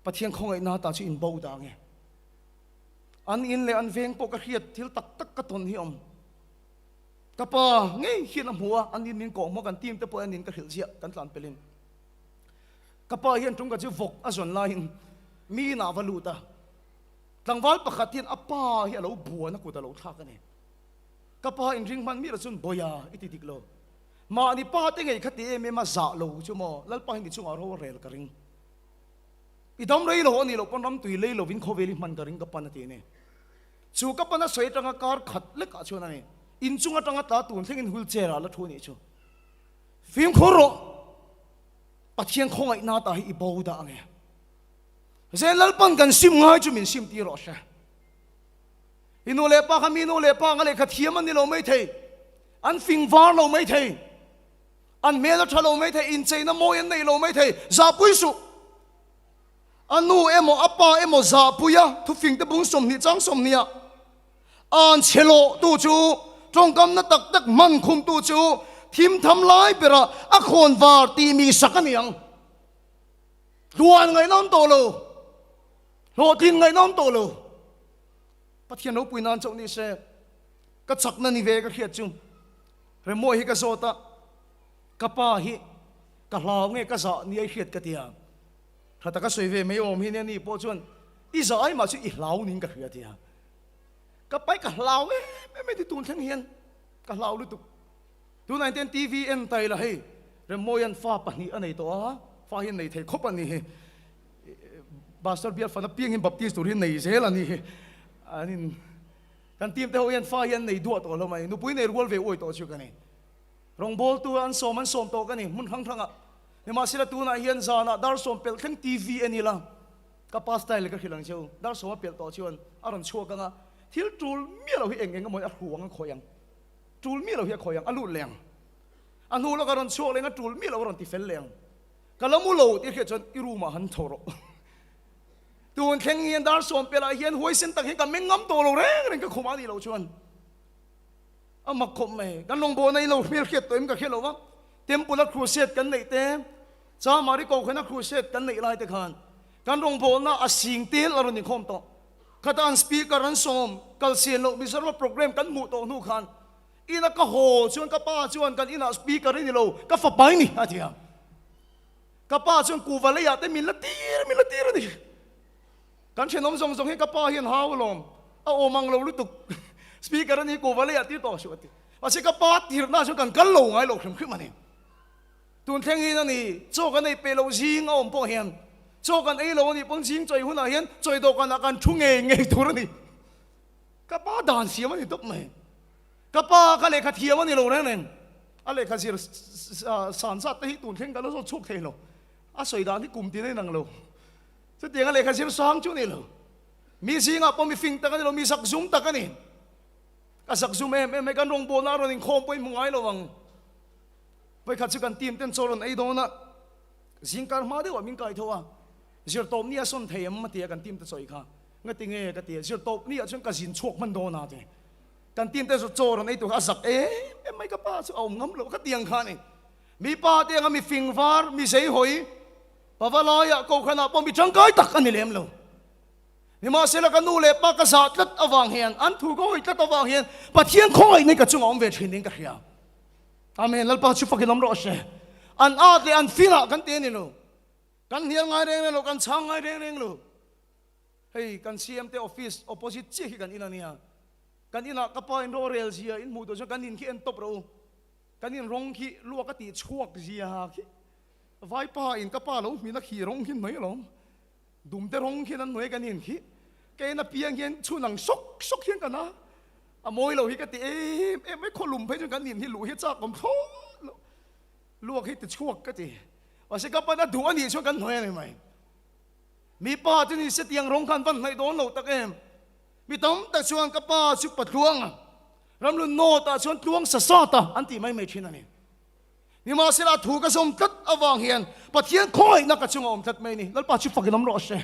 Pathian khawngaihna ta chu in bo dang e. An in leh an veng pawh ka hriat thil tak tak ka tawn hi awm. Ka pa ngei hian a hmu a, an in min kawh hmawk an team te pawh an in ka hrilh ziah kan tlan pelin. Ka pa hian ṭum ka chu vawk a zawn laiin mi inah a va lut a, tlangval pakhat hian a pa hi a lo buan a kut a lo thlak a ni. Ka pa inring hman miah lo chuan Bawia i ti dik lo. Mahni pa te ngei kha ti em em a zah lo chu maw Lalpa hi ni chungah ro a rel ka ring. I dam rei lo a nih loh pawn ram tui lei lovin khawvel i hman ka ring ka pan a ti a ni. Chu ka pan a sawi atanga kar khat lekah chuan a ni. Inchung atanga tla tun thlengin wheelchair ah la thu a nih chu. Fimkhur rawh! Pathian khawngaihna ta hi i bo dah ange. Zen Lalpan kan sim ngai chu min sim tir rawh se. I nu leh pa kha mi nu leh pa anga lehkha thiam an ni lo mai thei. An fing var lo mai thei. An hmel a tha lo mai thei. Incheina mawi an nei lo mai thei. Zahpui suh. A nu emaw a pa emaw zahpuia thufingte bung 20 chang 20 ah an chhe lawhtu chu tawngkamna tak tak hman khumtu chu thimtham lai berah a khawnvar tihmi sak a ni ang. Tluan ngaihnawm tawh lo, hlawhtlin ngaihnawm tawh lo. Pathian ropui nan chauh ni se, ka chakna ni ve ka hriat chu Remawi hi ka zawt a, ka pa hi ka hlau nge ka zah ni ai hriat ka ti a, tha taka sawi ve mai awm hi nia ni pawh chuan i zah ai mah chu i hlau niin ka hria a ti a, ka pa hi ka hlau em em mai ti tun thleng hian ka hlau lutuk. Tunah hian TV en tai la hei Remmawia'n fa pahnih a nei tawh a, fa hi a nei thei khawp a ni hi. Pastor bial fan apiang hian baptist tur hi nei zel a ni hi. An in kan team te ho hian fa hi an nei duah tawh lo mai, nupui nei rual ve uai tawh chu ka ni. Rawngbawltu an sawm an sawm tawh ka ni hmun hrang hrangah. Nimahsela tunah hian zanah dar sawm pelh thleng TV en ila ka pa style ka hrilh ang cheu, dar sawm a pelh tawh chuan a rawn chhuak ang a, thil tul miah lo hi eng eng emaw a hru ang a khawih ang. Tul miah lo hi a khawi ang, a lut leh ang. A hnu lawk a rawn chhuak leh ang, a tul miah lo a rawn ti fel leh ang. Ka la mu lo tih hriat chuan i room ah han tho rawh. Tun thleng hian dar 10 ah hian huaisen tak hian ka meng ngam tawh lo reng reng ka khum a nih loh chuan. A mak khawp mai. Kan rawngbawlna in lo hmel hriat tawh em ka hre lo va. Temple a crusade kan neih te, Chamari Kohhran a crusade kan neih lai te khan kan rawngbawlna a sing tel a rawn inkhawm tawh. Khata an speaker an sawm kal sian loh Mizoram a program kan hmuh tawh hnu khan ina ka haw chuan ka pa chuan kan inah speaker i ni lo ka fapa i ni a ti a. Ka pa chuan kuhva leiah te min la tir min la tir a ni. Kan thenawm zawng zawng hi ka pa hian hau alawm a awm ang lo lutuk speaker a ni kuhva leiah tir tawh suh a ti. Mahse ka pa tirhna chuan kan kal lo ngai lo hrim hrim a ni. Tun thleng in a ni, chaw kan ei peh loh zing a awm pawh hian, chaw kan ei lo a nih pawn zing chawi hunah hian chawi dawhkanah kan thu ngei ngei tur a ni. Ka pa dan siam a ni tawp mai. Ka pa ka lehkha thiam a ni lo reng reng. A lehkha zir san zat te hi tun thleng ka la zawt chhuak thei lo. A sawi dan hi kum tin a inang lo. Chutiang a lehkha zir sang chu a ni lo. Mi zingah pawh mi fing tak a ni lo, mi zakzum tak a ni. Ka zakzum em em mai, kan rawngbawlna a rawn inkhawm pawh i hmu ngai lo ang. Vawikhat chu kan team ten chaw rawn ei dawn a, zingkar hma deuhah min kai tho a, zirtawp ni a sawn thei em a ti a kan team te chawi kha, ngati nge ka ti a, zirtawp ni ah chuan ka zin chhuak hman dawn a ti, kan team te chu chaw rawn ei tur kha a zak em em mai ka pa chu a awm ngam lo ka ti ang kha a ni, mi pa te anga mi fing var, mi zei hawi, pava laiah kohhranah pawh mi tangkai tak a ni lem lo. Nimahsela ka nu leh pa ka zah tlat avang hian, an thu ka hawi tlat avang hian Pathian khawngaih nei ka chungah awm ve thin niin ka hria. Amen. Lalpa chu fakin awm rawh se. An at leh an finah kan ti a ni lo. Kan hnial ngai reng reng lo, kan chhang ngai reng reng lo. Hei kan CM te office opposite chiah hi kan in a nia. Kan inah ka pa in rorel zia in hmuh tur chuan kan in khi en tawp rawh u. Kan in rawng khi luak a tih chhuak zia khi vaipa in ka pa lo hmin a khi rawng khi mai alawm. Dumte rawng khian an hnuai kan in khi ka en apiang hian chhun ang sawk sawk hian ka na a mawi lo hi ka ti em em mai khawlum phei chuan kan in hi luh hi chak awm thlawt lo luak hi ti chhuak ka ti mahse ka pan a duh a nih chuan kan hnuai a ni mai mipa chu ni se tiang rawng khan van hnaih dawn lo tak em mi tam tak chuan ka pa chu patluang ramlun nawt ah chuan tluang sa sat a an tih mai mai thin a ni. Nimahsela a thu ka zawm tlat avang hian Pathian khawngaihna ka chungah awm tlat mai a ni. Lalpa chu fakin awm rawh se.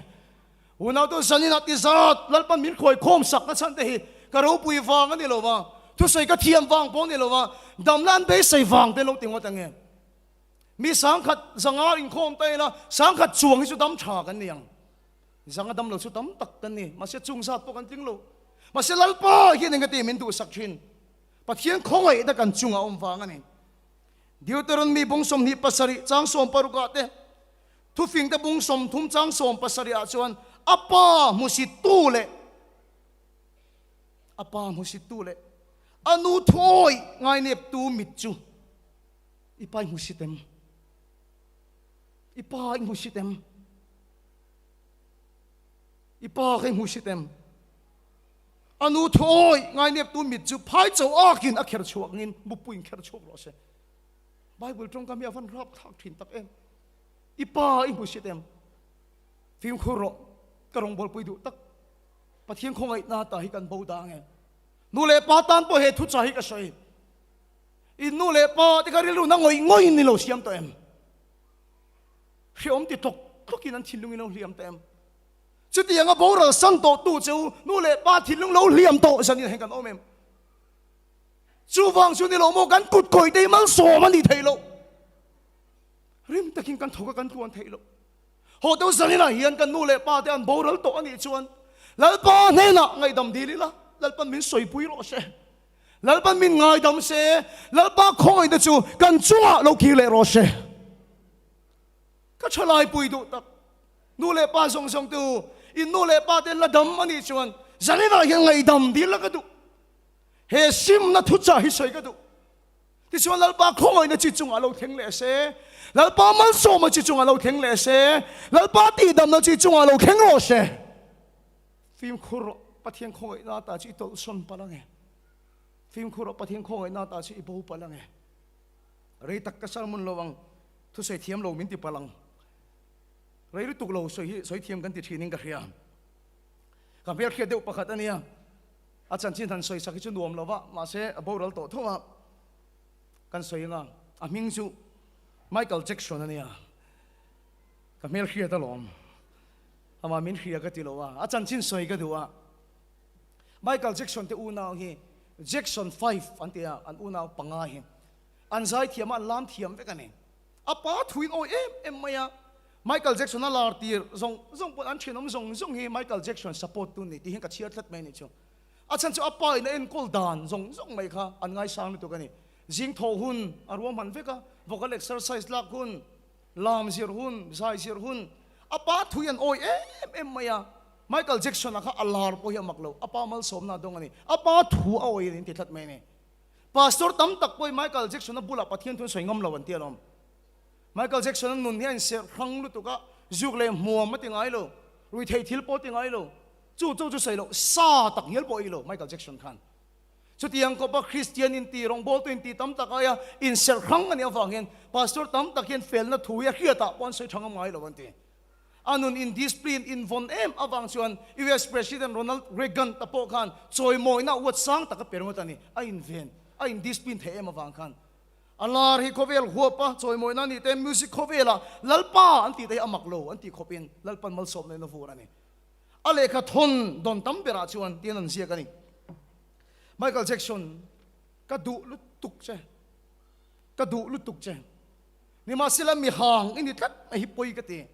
Unautu zaninah ti zat Lalpan min khawi khawm sakna chhan te hi ka ropui vang a ni lo va, thusawi ka thiam vang pawh a ni lo va, damna an beisei vang te lo ti ngawt ange. Mi 10,000 zanga inkhawm ta ila 10,000 chuang hi chu dam tha kan ni ang. Zanga dam lo chu tam tak kan ni. Mahse chung zat pawh kan tling lo. Mahse Lalpa hian engati min duhsak thin. Pathian khawngaihna kan chungah awm vang a ni. Deuteronomy bung 27 chang 16 ah te, Thufingte bung 30 chang 17 ah chuan a pa hmusittu leh a pa hmusittu leh a nu thuawi ngaineptu mit chu i pa i hmusit em? I pa i hmusit em? I pa kha i hmusit em? A nu thuawi ngaineptu mit chu phai cho akin a kher chhuak angin mupui in kher chhuak rawh se. Bible tawngkam hi a van rap thlak thin tak em. I pa i hmusit em? Fimkhur rawh, ka rawngbawlpui duh tak. Pathian khawngaihna ta hi kan bo dang e. Nu leh pa tan pawh he thucha hi ka sawi. I nu leh pa te kha rilru na ngawih ngawih in ni lo siam tawh em? Hreawm ti tlawk tlawkin an thinlung in lo hliam tawh em? Chutianga boral san tawhtu che u nu leh pa thinlung lo hliam tawh zanin heng kan awm em? Chuvang chu ni lo maw kan kut kawih te hi malsawm a nih theih loh. Rim takin kan thawk a kan tluan theih loh. Haw deuh zaninah hian kan nu leh pa te an boral tawh a nih chuan Lalpa hnenah ngaihdam dil ila, Lalpan min sawipui rawh se. Lalpan min ngaidam se, Lalpa khawngaihna chu kan chungah lo kir leh rawh se. Ka thalai pui duh tak, nu leh pa zawng zawng tu, in nu leh pa te la dam a nih chuan zaninah hian ngaihdam dil la ka duh. He simna thuchah hi sawi ka duh. Tichuan Lalpa khawngaihna chi chungah lo thleng leh se, Lalpa malsawmna chi chungah lo thleng leh se, Lalpa tihdamna chi chungah lo thleng rawh se. Fimkhur rawh, Pathian khawngaihna ta chu i tawlhsawn palh ange. Fimkhur rawh, Pathian khawngaihna ta chu i bo palh ange. Rei tak ka sermon lo ang, thusawi thiam lo min ti palh ang. Rei lutuk lo sawi hi sawi thiam kan ti thinin ka hria. Ka hmelhriat deuh pakhat a nia. A chanchin han sawi sak hi chu nuam lo va, mahse a boral tawh tho a, kan sawi anga a hming chu Michael Jackson a nia, ka hmelhriat alawm, amah min hria ka ti lo a, a chanchin sawi ka duh a, Michael Jackson te unau hi Jackson 5 an ti a, an unau panga hi an zaithiam a, an lam thiam vek a ni. A pa thuin awi em em mai a, Michael Jackson a lar tir zawng zawng pawh an thenawm zawng zawng hi Michael Jackson support tu ni tih hian ka chhiar tlat mai a nih chu. A chhan chu a pa in a enkawl dan zawng zawng mai kha an ngaisang lutuk a ni. Zing thawh hun a ruahman vek a, vocal exercise lak hun, lam zir hun, zai zir hun, a pa thui an awi em em mai a. Michael Jackson a kha a lar pawh hi a mak lo, a pa malsawmna a dawng a ni. A pa thu a awi a ni an ti tlat mai a ni. Pastor tam tak pawhin Michael Jackson-a bulah Pathian thu an sawi ngam lo an ti alawm. Michael Jackson-a nun hi a inserh hrang lutuk a, zuk leh hmuam a ti ngai lo, ruithei thil pawh a ti ngai lo, chu chu chu sawi loh, sa tak ngial pawh a ei lo Michael Jackson khan. Chutiang kawpa Kristian inti, rawngbawltu inti tam tak aia inserh hrang a nih avang hian Pastor tam tak hian felna thu hi a hriatah pawh an sawi tha ngam ngai lo an ti. A nun in discipline in vawn em avang chuan US President Ronald Reagan ta pawh khan chawimawina uat sang tak a pe ringawt a ni. A inven, a in discipline theih em avang khan. A lar hi khawvel huap a chawimawina a nih te music khawvelah Lalpa an tih te hi a mak lo an tih khawpin Lalpan malsawmna in a vur a ni. A lehkha thawn dawn tam berah chuan tiin an ziak a ni. Michael Jackson, ka duh lutuk che, ka duh lutuk che. Nimahsela mi hang i ni tlat mai hi pawi ka ti.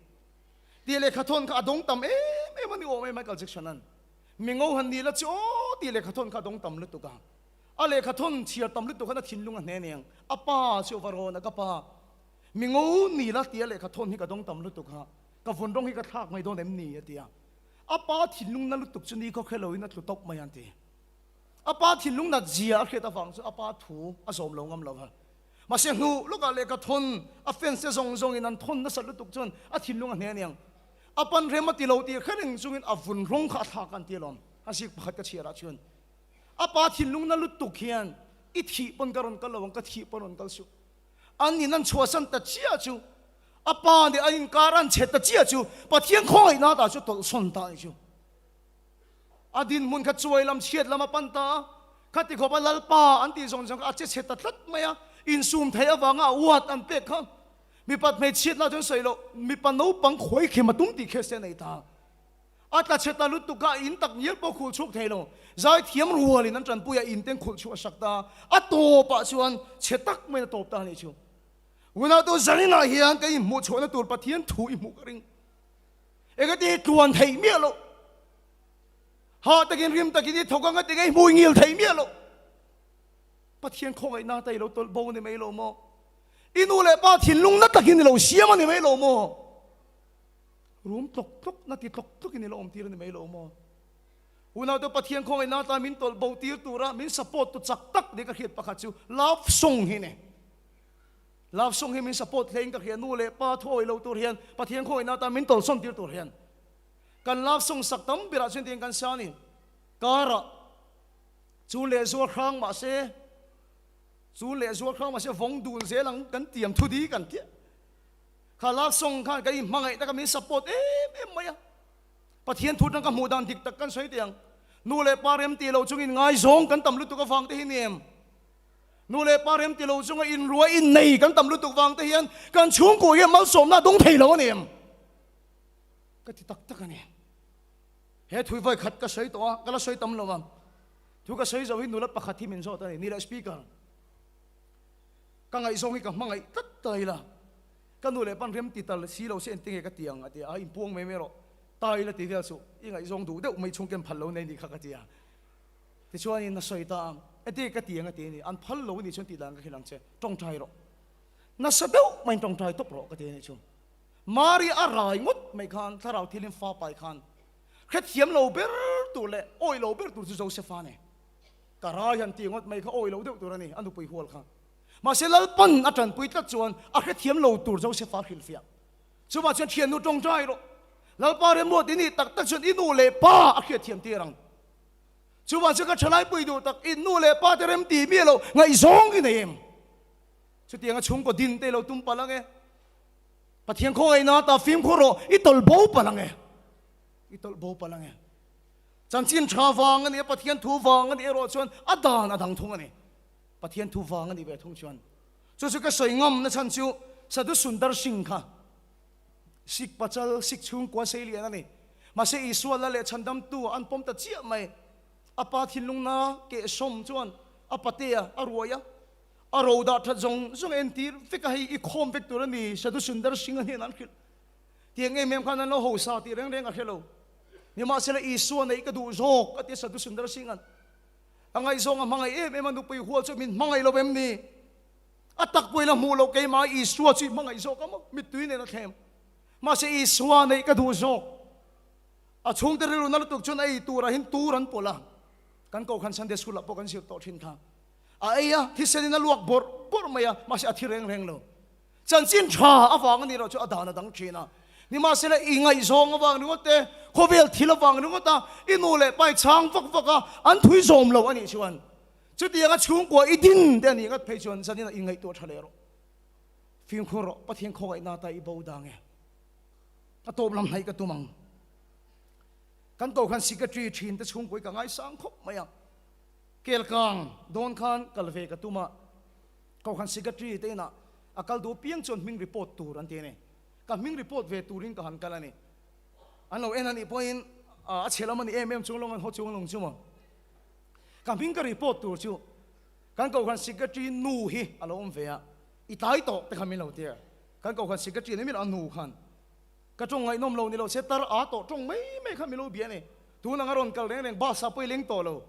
Tih lehkha thawn kha a dawng tam em em a ni awm e Michael Jackson an. Mi ngo han ni la chu aw tih lehkha thawn kha a dawng tam lutuk a. A lehkha thawn chhiar tam lutuk khan a thinlung a hne aniang. A pa chu a va rawn a ka pa. Mi ngo ni la tia lehkha thawn hi ka dawng tam lutuk a. Ka vun rawng hi ka thlak mai dawn em ni a ti a. A pa thinlung na lutuk chu ni khawkhe loin a tlu tawp mai an ti. A pa thinlung nat zia a hriat avang chu a pa thu a zawm lo ngam lo va. Mahse hnu lawkah lehkha thawn a fans te zawng zawngin an thawn nasat lutuk chuan a thinlung a hne aniang. A pan rem a ti lo tih hre reng chungin a vun rawng kha a thlak a an ti alawm. A zik pakhat ka chhiarah chuan a pa thinlung na lutuk hian i thih pawn ka rawn kal lo ang, ka thih pawn rawn kal suh. An in an chhuahsan ta chiah chu a pa nih an inkar an chhe ta chiah chu Pathian khawngaihna ta chu tawlhsawn ta a ni chu. A dinhmun kha chuai lam chhiat lam a pan ta a, khati khawp a Lalpa an tih zawng zawng kha a che chhe ta tlat mai a, insum theih avanga a uat an pek kha mipat hmeichhiat lah chuan sawi loh, mipa naupang khawi khem a tum tih khe se a nei ta. A tla chhe ta lutuk kha a in tak ngial pawh khulh chhuak thei lo, zaithiam rualin an tanpui a, in ten khulh chhuah a sak ta a, a tawpah chuan chhe tak maiin a tawp ta a nih chu. Unautu zaninah hian ka inhmuh chhuahna tur Pathian thu i hmuh ka ring. Engati tluan theih miah loh? Hah takin rim takin i thawk anga tinge i hmui ngil theih miah loh? Pathian khawngaihna ta i lo tawlh bo a ni mai lo maw? I nu leh pa thinlung na takin i lo siam a ni mai lo maw? Rum tlawk tlawk na ti tlawk tlawkin i lo awm tir a ni mai lo maw? Unaute Pathian khawngaihna ta min tawlh bo tir tura min support tu chak tak ni ka hriat pakhat chu love song hi ni. Love song hi min support hle in ka hria nu leh pa thu awih lo tur hian Pathian khawngaihna atan min tawlhsawn tir tur hian kan love song sak tam berah chuan tiang kan sa a ni. Karah chu leh zual hrang mah se chu leh zual hrang mah se vawng dun zel ang kan tiam thu di kan tia kha love song khan kan inhmangaih taka min support em em mai a. Pathian thu atang ka hmuh dan dik tak kan sawi teh ang. Nu leh pa rem tih loh chungin ngaizawng kan tam lutuk avang te hi ni em? Nu leh pa rem ti lo chunga inrua innei kan tam lutuk vang te hian kan chhungkua hian malsawmna a dawng thei lo a ni em? Ka ti tak tak a ni. He thui vawi khat ka sawi tawh a, ka la sawi tam lo a. Thu ka sawi zo hi nula pakhat hi min zawt a ni, ni leh Speaker. Ka ngaihzawng hi ka hmangaih tlat ta ila, ka nu leh pan rem ti tal si lo se engtin nge ka ti ang a ti a, a inpuang mai mai rawh, ta ila ti vel suh, i ngaihzawng duh deuh mai chhung ken phal lo nei nih kha ka ti a. Tichuanin a sawi ta a, engtin nge ka ti ang a ti a ni, an phal lo a nih chuan tih dan ka hrilh ang che, tawngtai rawh. Nasa deuh maiin tawngtai tawp rawh ka ti a nih chu. Mari a rai ngawt mai khan thlarau thilin fa pai khan hrethiam lo ber tur leh awi lo ber tur chu Josefa a ni. Ka rai han ti ngawt mai kha awi lo deuh tur a ni, a nupui hual kha. Mahse Lalpan a tanpui tlat chuan a hrethiam lo tur Josefa a hrilhfiah. Chuvah chuan thiannu tawngtai rawh. Lalpa remruat i nih tak tak chuan i nu leh pa a hriatthiam tir ang. Chuvah chuan ka thalaipui duh tak i nu leh pa te remti miah lo ngaihzawng i nei em? Chutianga chhungkaw din te i lo tum palh ang e. Pathian khawngaihna ta fimkhur rawh, i tawlh bo palh ang e. I tawlh bo palh ang e. Chanchin tha vang a ni a, Pathian thu vang a nih erawh chuan a dan a dang thung a ni. Pathian thu vang a nih ve thung chuan. Chu chu ka sawi ngam na chhan chu Sadhu Sundar Singh kha Sikh pachal, Sikh chhungkua sei lian a ni. Mahse Isua la leh chhandamtu an pawm ta chiah mai. A pa thinlungna kehsawm chuan a patea a ruai a. A ro dah that zawng zawng entir vek a, hei i khawm vek tur a ni, Sadhu Sundar Singh a hnenah an hrilh. Tiang em em khan an lo hausa tih reng reng a hre lo. Nimahsela Isua neih ka duh zawk a ti a Sadhu Sundar Singh an. A ngaihzawng a hmangaih em em a, nupui hual chu min hmangaih lo em ni? A tak pawhin a hmuh loh keimah Isua chu i hmangaih zawk a maw? Mittui nen a thlem. Mahse Isua neih ka duh zawk. A chhungte rilru na lutuk chuan a ei turah hin tur an pawlh a. Kan Kohhran Sunday School ah pawh kan zir tawh thin kha. A ei a, thisen in a luak bawrh bawrh mai a, mahse a thi reng reng lo. Chanchin tha avang a nih loh chu a dan a dang thin a. Nimahsela i ngaihzawng avang ringawt te, khawvel thil avang ringawt a, i nu leh pa i chhang vak vak a, an thui zawm lo a nih chuan chutianga chhungkua i din te a nih ngat phei chuan zanin ah i ngaihtuah tha leh rawh. Fimkhur rawh, Pathian khawngaihna ta i bo dang e. A tawp lam hnaih ka tum ang. Kan Kohhran Secretary thin te chhungkua hi ka ngaisang khawp mai a. Kelkang dawn khan kal ve ka tum a, Kohhran Secretary te inah a kal duh piang chuan hming report tur an ti a ni. Ka hming report ve turin ka han kal a ni. An lo en a nih pawhin a chhe lam a ni em em chung lawng an haw chung lawng chu maw. Ka hming ka report tur chu kan Kohhran Secretary nu hi a lo awm ve a, i tlai tawh te kha min lo ti a. Kan Kohhran Secretary ni miah lo a nu khan Ka tawng ngaihnawm lo ni lo se tar a tawh tawng mai mai kha milo bia ni. Tun anga rawn kal reng reng bus ah pawh i leng tawh lo.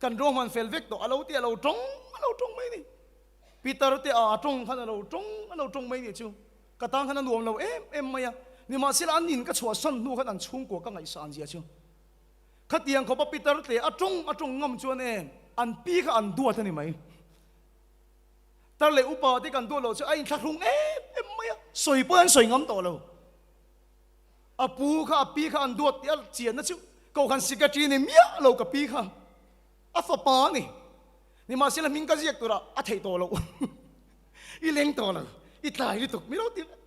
Kan ruahman fel vek tawh a lo ti a lo tawng a lo tawng mai ni. Peter te a tawng khan a lo tawng a lo tawng mai ni chu. Ka tang khan a nuam lo em em mai a. Nimahsela an in ka chhuahsan hnu khan an chhungkua ka ngaihsan zia chu. Khatiang khawpa Peter te a tawng a tawng ngam chuan e an pi kha an duat a ni mai. Tar leh upa te kan duat loh chu a inthlahrung em em mai a, sawi pawh an sawi ngam tawh lo. A pu kha a pi kha an duat tih a chianna chu Kohhran Secretary ni miah lo ka pi kha a fapa a ni. Nimahsela hming ka ziak turah a theih tawh loh. I leng tawh lo, i tlai lutuk mi lo ti vek.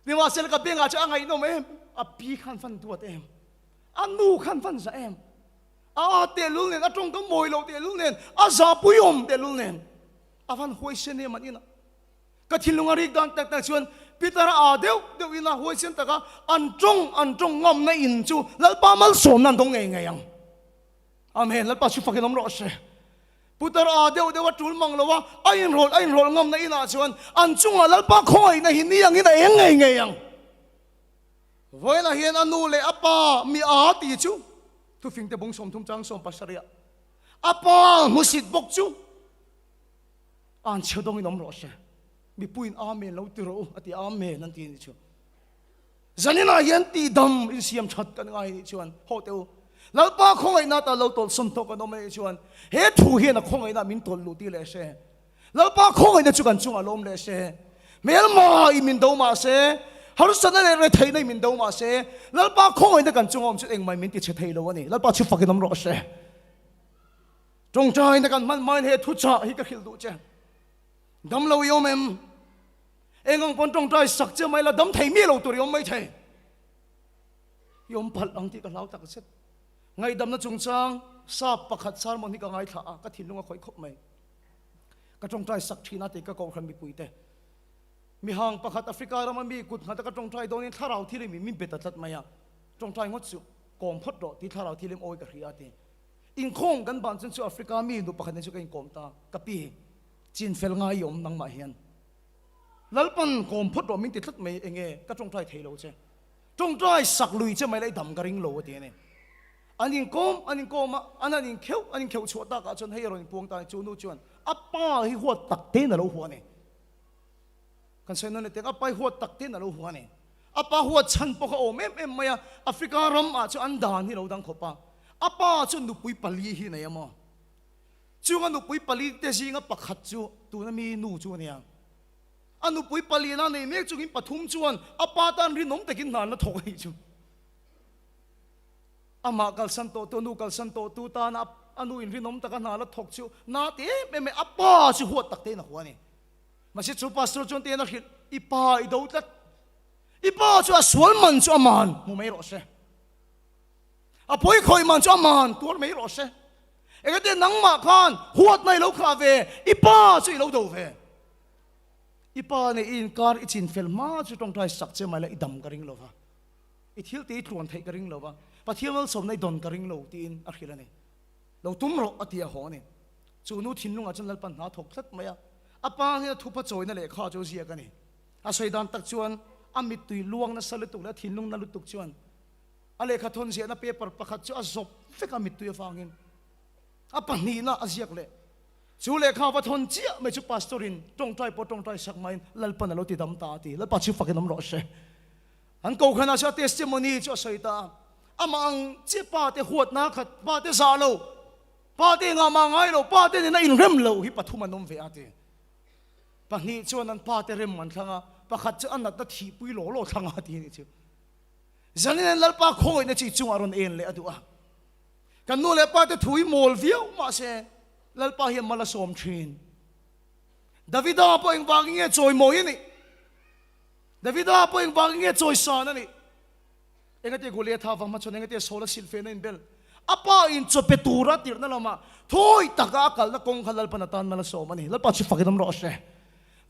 Nimahsela ka bengah chu a ngaihnawm em, a pi khan van duat em, a nu khan van za em. A tehlul nen, a tawngkam mawi loh tehlul nen, a zahpuiawm tehlul nen, a van huaisen em an inah. Ka thinlung a rik dan tak tak chuan Peter a aa deuh deuh ina huaisen taka an tawng an tawng ngamna in chu Lalpa malsawmna an dawng ngei ngei ang. Amen. Lalpa chu fakin awm rawh se. Putar aa deuh deuh a tul mang lo a, a inrawlh a inrawlh ngamna inah chuan an chungah Lalpa khawngaihna hi ni angin a eng ngei ngei ang. Vawiinah hian a nu leh a pa mi aa ti chu Thufingte bung 30 chang 17 a pa hmusit bawk chu an chhe dawngin awm rawh se. Mipuiin Amen lo ti rawh u a ti a, Amen an ti a nih chu. Zaninah hian tihdam insiam that kan ngai nih chuan haw teh u. Lalpa khawngaihna atan lo tawlhsawn tawh kan awm a nih chuan he thu hian a khawngaihna min tawlh luh tir leh se. Lalpa khawngaihna chu kan chungah lawm leh se. Hmelma i min do mah se, harsatna leh retheihna i min do mah se, Lalpa khawngaihna kan chunga awm chu engmah min ti chhe thei lo a ni. Lalpa chu fakin awm rawh se. Tawngtaina kan hman hmain he thuchah hi ka hrilh duh che. Dam lo i awm em? Eng ang pawn tawngtai sak che mai la dam thei miah lo tur i awm mai thei. I awm palh ang tih ka hlau tak zet. Ngaihdamna chungchang sap pakhat sermon hi ka ngaithla a, ka thinlung a khawih khawp mai. Ka tawngtai sak thin a tih ka kohhran mipuite. Mihang pakhat Africa rama mi kut nghata ka tawngtai dawnin thlarau thil in min be ta tlat mai a, tawngtai ngawt suh. Kawm phawt rawh tih thlarau thil em awi ka hria a ti. Inkhawm kan ban chuan chu Africa mi nu pakhat nen chu ka inkawm ta, ka pi chin fel ngai i awm nangmah hian. Lalpan kawm phawt rawh min ti tlat mai enge ka tawngtai thei lo che. Tawngtai sak lui che mai la i dam ka ring lo a ti a ni. An inkawm an inkawm a, an han inkheuh an inkheuh chhuah takah chuan hei a rawn inpuang ta a ni. Chu nu chuan a pa hi huat tak tein a lo hua a ni. Kan sawi nawn leh a pa hi huat tak tein a lo hua a ni. A pa huat chhan pawh kha awm em em mai a, Africa ram ah chuan an dan hi lo dang khawp a. A pa chuan nupui pali hi nei a maw? Chung a nupui pali te zinga pakhat chu tuna mi nu chu a nia. A nupui palina nei mek chungin pathum chuan a pa tan rinawm takin hna an la thawk a nih chu. Amah kalsan tawhtu, a nu kalsan tawhtu tana a nu in rinawm taka hna la thawk chu na ti em em mai, a pa chu huat tak tein a hua a ni. Mahse chu pastor chuan tiin a hrilh, I pa i do tlat, i pa chu a sual man chu a man hmu mai rawh se, a pawi khawih man chu a man tuar mai rawh se, engati nangmah khan huatna i lo khah ve, i pa chu i lo do ve. I pa nen i inkar i chinfel hma chu tawngtai sak che mai la i dam ka ring lo va. I thil te i tluan theih ka ring lo va, Pathian malsawmna i dawn ka ring lo tiin a hrilh a ni. Lo tum rawh a ti a haw a ni. Chu nu thinlungah chuan Lalpan hna thawk tlat mai a, a pa hian a thupa chawina lehkha chu ziak a ni. A sawi dan tak chuan a mittui luang nasa lutuk leh a thinlung na lutuk chuan a lehkha thawn ziahna paper pakhat chu a zawp vek a mittui avangin a pahnihna a ziak leh. Chu lehkha va thawn chiah mai chu pastor in tawngtai pawh tawngtai sak maiin Lalpan a lo ti dam ta a ti. Lalpa chu fakin awm rawh se. An kohhranah chuan a testimony chu a sawi ta a, amah ang chiah pa te huatna khat, pa te zah lo, pa te engah mah ngai lo, pa te nena inrem lo hi pathum an awm ve a ti. Pahnih chuan an pa te rem an thlang a, pakhat chu a natna thihpui law law thlang a ti a nih chu. Zanin an Lalpa khawngaihna chi chungah rawn en leh a duh a. Kan nu leh pa te thu hi mawl viau mahse Lalpa hian mal a sawm thin. Davida pawh engvangin nge chawimawi a nih? Davida pawh engvangin nge chawisan a nih? Engati Goliatha vang hmachhawn engati Saula silhfehna inbel? A pa in chaw pe tura tirhna lamah thawi taka a kalna kawng kha Lalpan atan mal a sawm a ni. Lalpa chu fakin awm rawh se.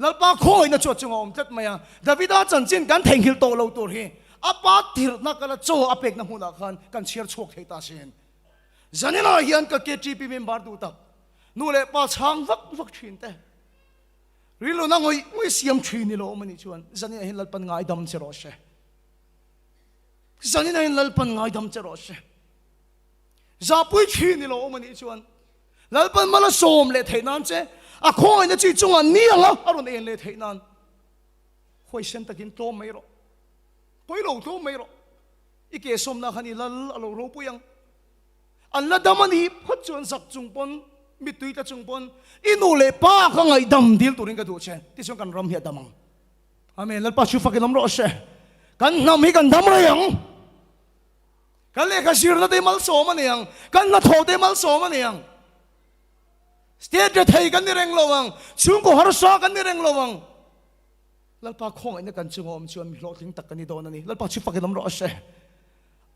Lalpa khawngawihna chu a chungah awm tlat mai a. Davida chanchin kan theihnghilh tawh lo tur hi a pa tirhna kala chaw a pekna hmunah khan kan chhiar chhuak thei ta sin. Zaninah hian ka KTP member duh tak nu leh pa chhang vak vak thin te. Rilruna ngawih ngawih siam thin ni lo awm anih chuan zanin ah hian Lalpan ngaidam che rawh se. Zanin ah hian Lalpan ngaidam che rawh se. Zahpui thin ni lo awm anih chuan Lalpan mal a sawm leh theih nan che a khawngaihna chi chungah ni anga a rawn en leh theih nan huaisen takin tlawm mai rawh. Pawi lo tlawm mai rawh. I ke sawmna khan i lal a lo ropui ang. An la dam a nih phawt chuan zak chung pawn, mittui tla chung pawn i nu leh pa kha ngaihdam dil turin ka duh che, tichuan kan ram hi a dam ang. Amen. Lalpa chu fakin awm rawh se. Kan hnam hi kan dam rei ang. Kan lehkha zirna te malsawm a ni ang. Kan hnathawh te malsawm a ni ang. State rethei kan ni reng lo ang. Chhungkaw harsa kan ni reng lo ang. Lalpa khawngaihna kan chunga awm chuan mi hlawhtling tak kan ni dawn a ni. Lalpa chu fakin awm rawh se.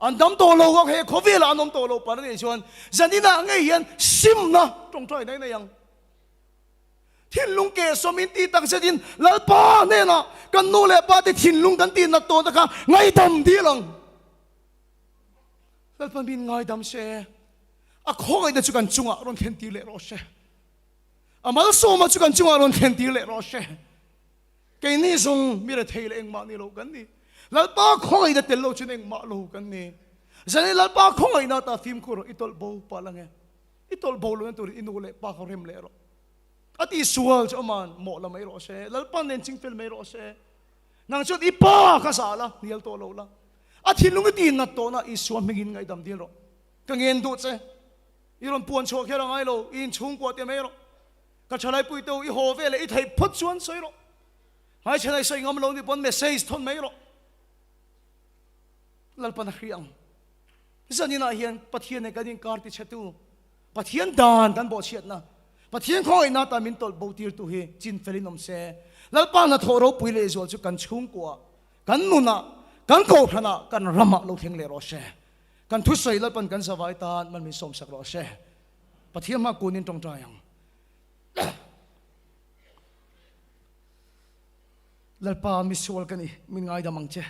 An dam tawh lo ang, he khawvelah an awm tawh lo par a nih chuan zaninah ngei hian simna tawngtai nai nei ang. Thinlung keh sawmin ti tak zetin Lalpa hnenah kan nu leh pa te thinlung kan tih nat tawhna kha ngaidam dil ang. Lalpa min ngaidam se, a khawngaihna chu kan chungah rawn thlen tir leh rawh se. A malsawma chu kan chungah rawn thlen tir leh rawh se. Keini zawng mi rethei leh engmah ni lo kan ni. Lalpa khawngaihna tel lo chuan engmah lo kan ni. Zani Lalpa khawngaihna ta fimkhur rawh, i tawlh bo palh ange. I tawlh bo lohna turin i nu leh pa kha rem leh rawh. A ti sual chu aman mawh la mai rawh se. Lalpa nen chingfel mai rawh se. Nang chuan i pa kha zah la, hnial tawh lo la. A thinlung i ti nat tawhna Isua hmingin ngaihdam dil rawh. Ka ngen duh che. I rawn puan chhuah kher a ngai lo, i inchhungkua te mai rawh. Ka thalaipui te u, i haw ve leh i theih phawt chuan sawi rawh. Hmaichhan a i sawi ngam lo ni pawn message thawn mai rawh. Lalpan a hria ang. Zaninah hian Pathian nen kan inkar tichhetu, Pathian dan kan bawhchhiatna, Pathian khawngaihna atan min tawlh bo tirtu hi chin felin awm se. Lalpa hnathawh ropui lehzual chu kan chhungkuaah, kan nunah, kan kohhranah, kan ramah lo thleng leh rawh se. Kan thusawi Lalpan kan zavai tan mal min sawmsak rawh se. Pathian hma kunin tawngtai ang. Lalpa misual ka ni, min ngaidam ang che.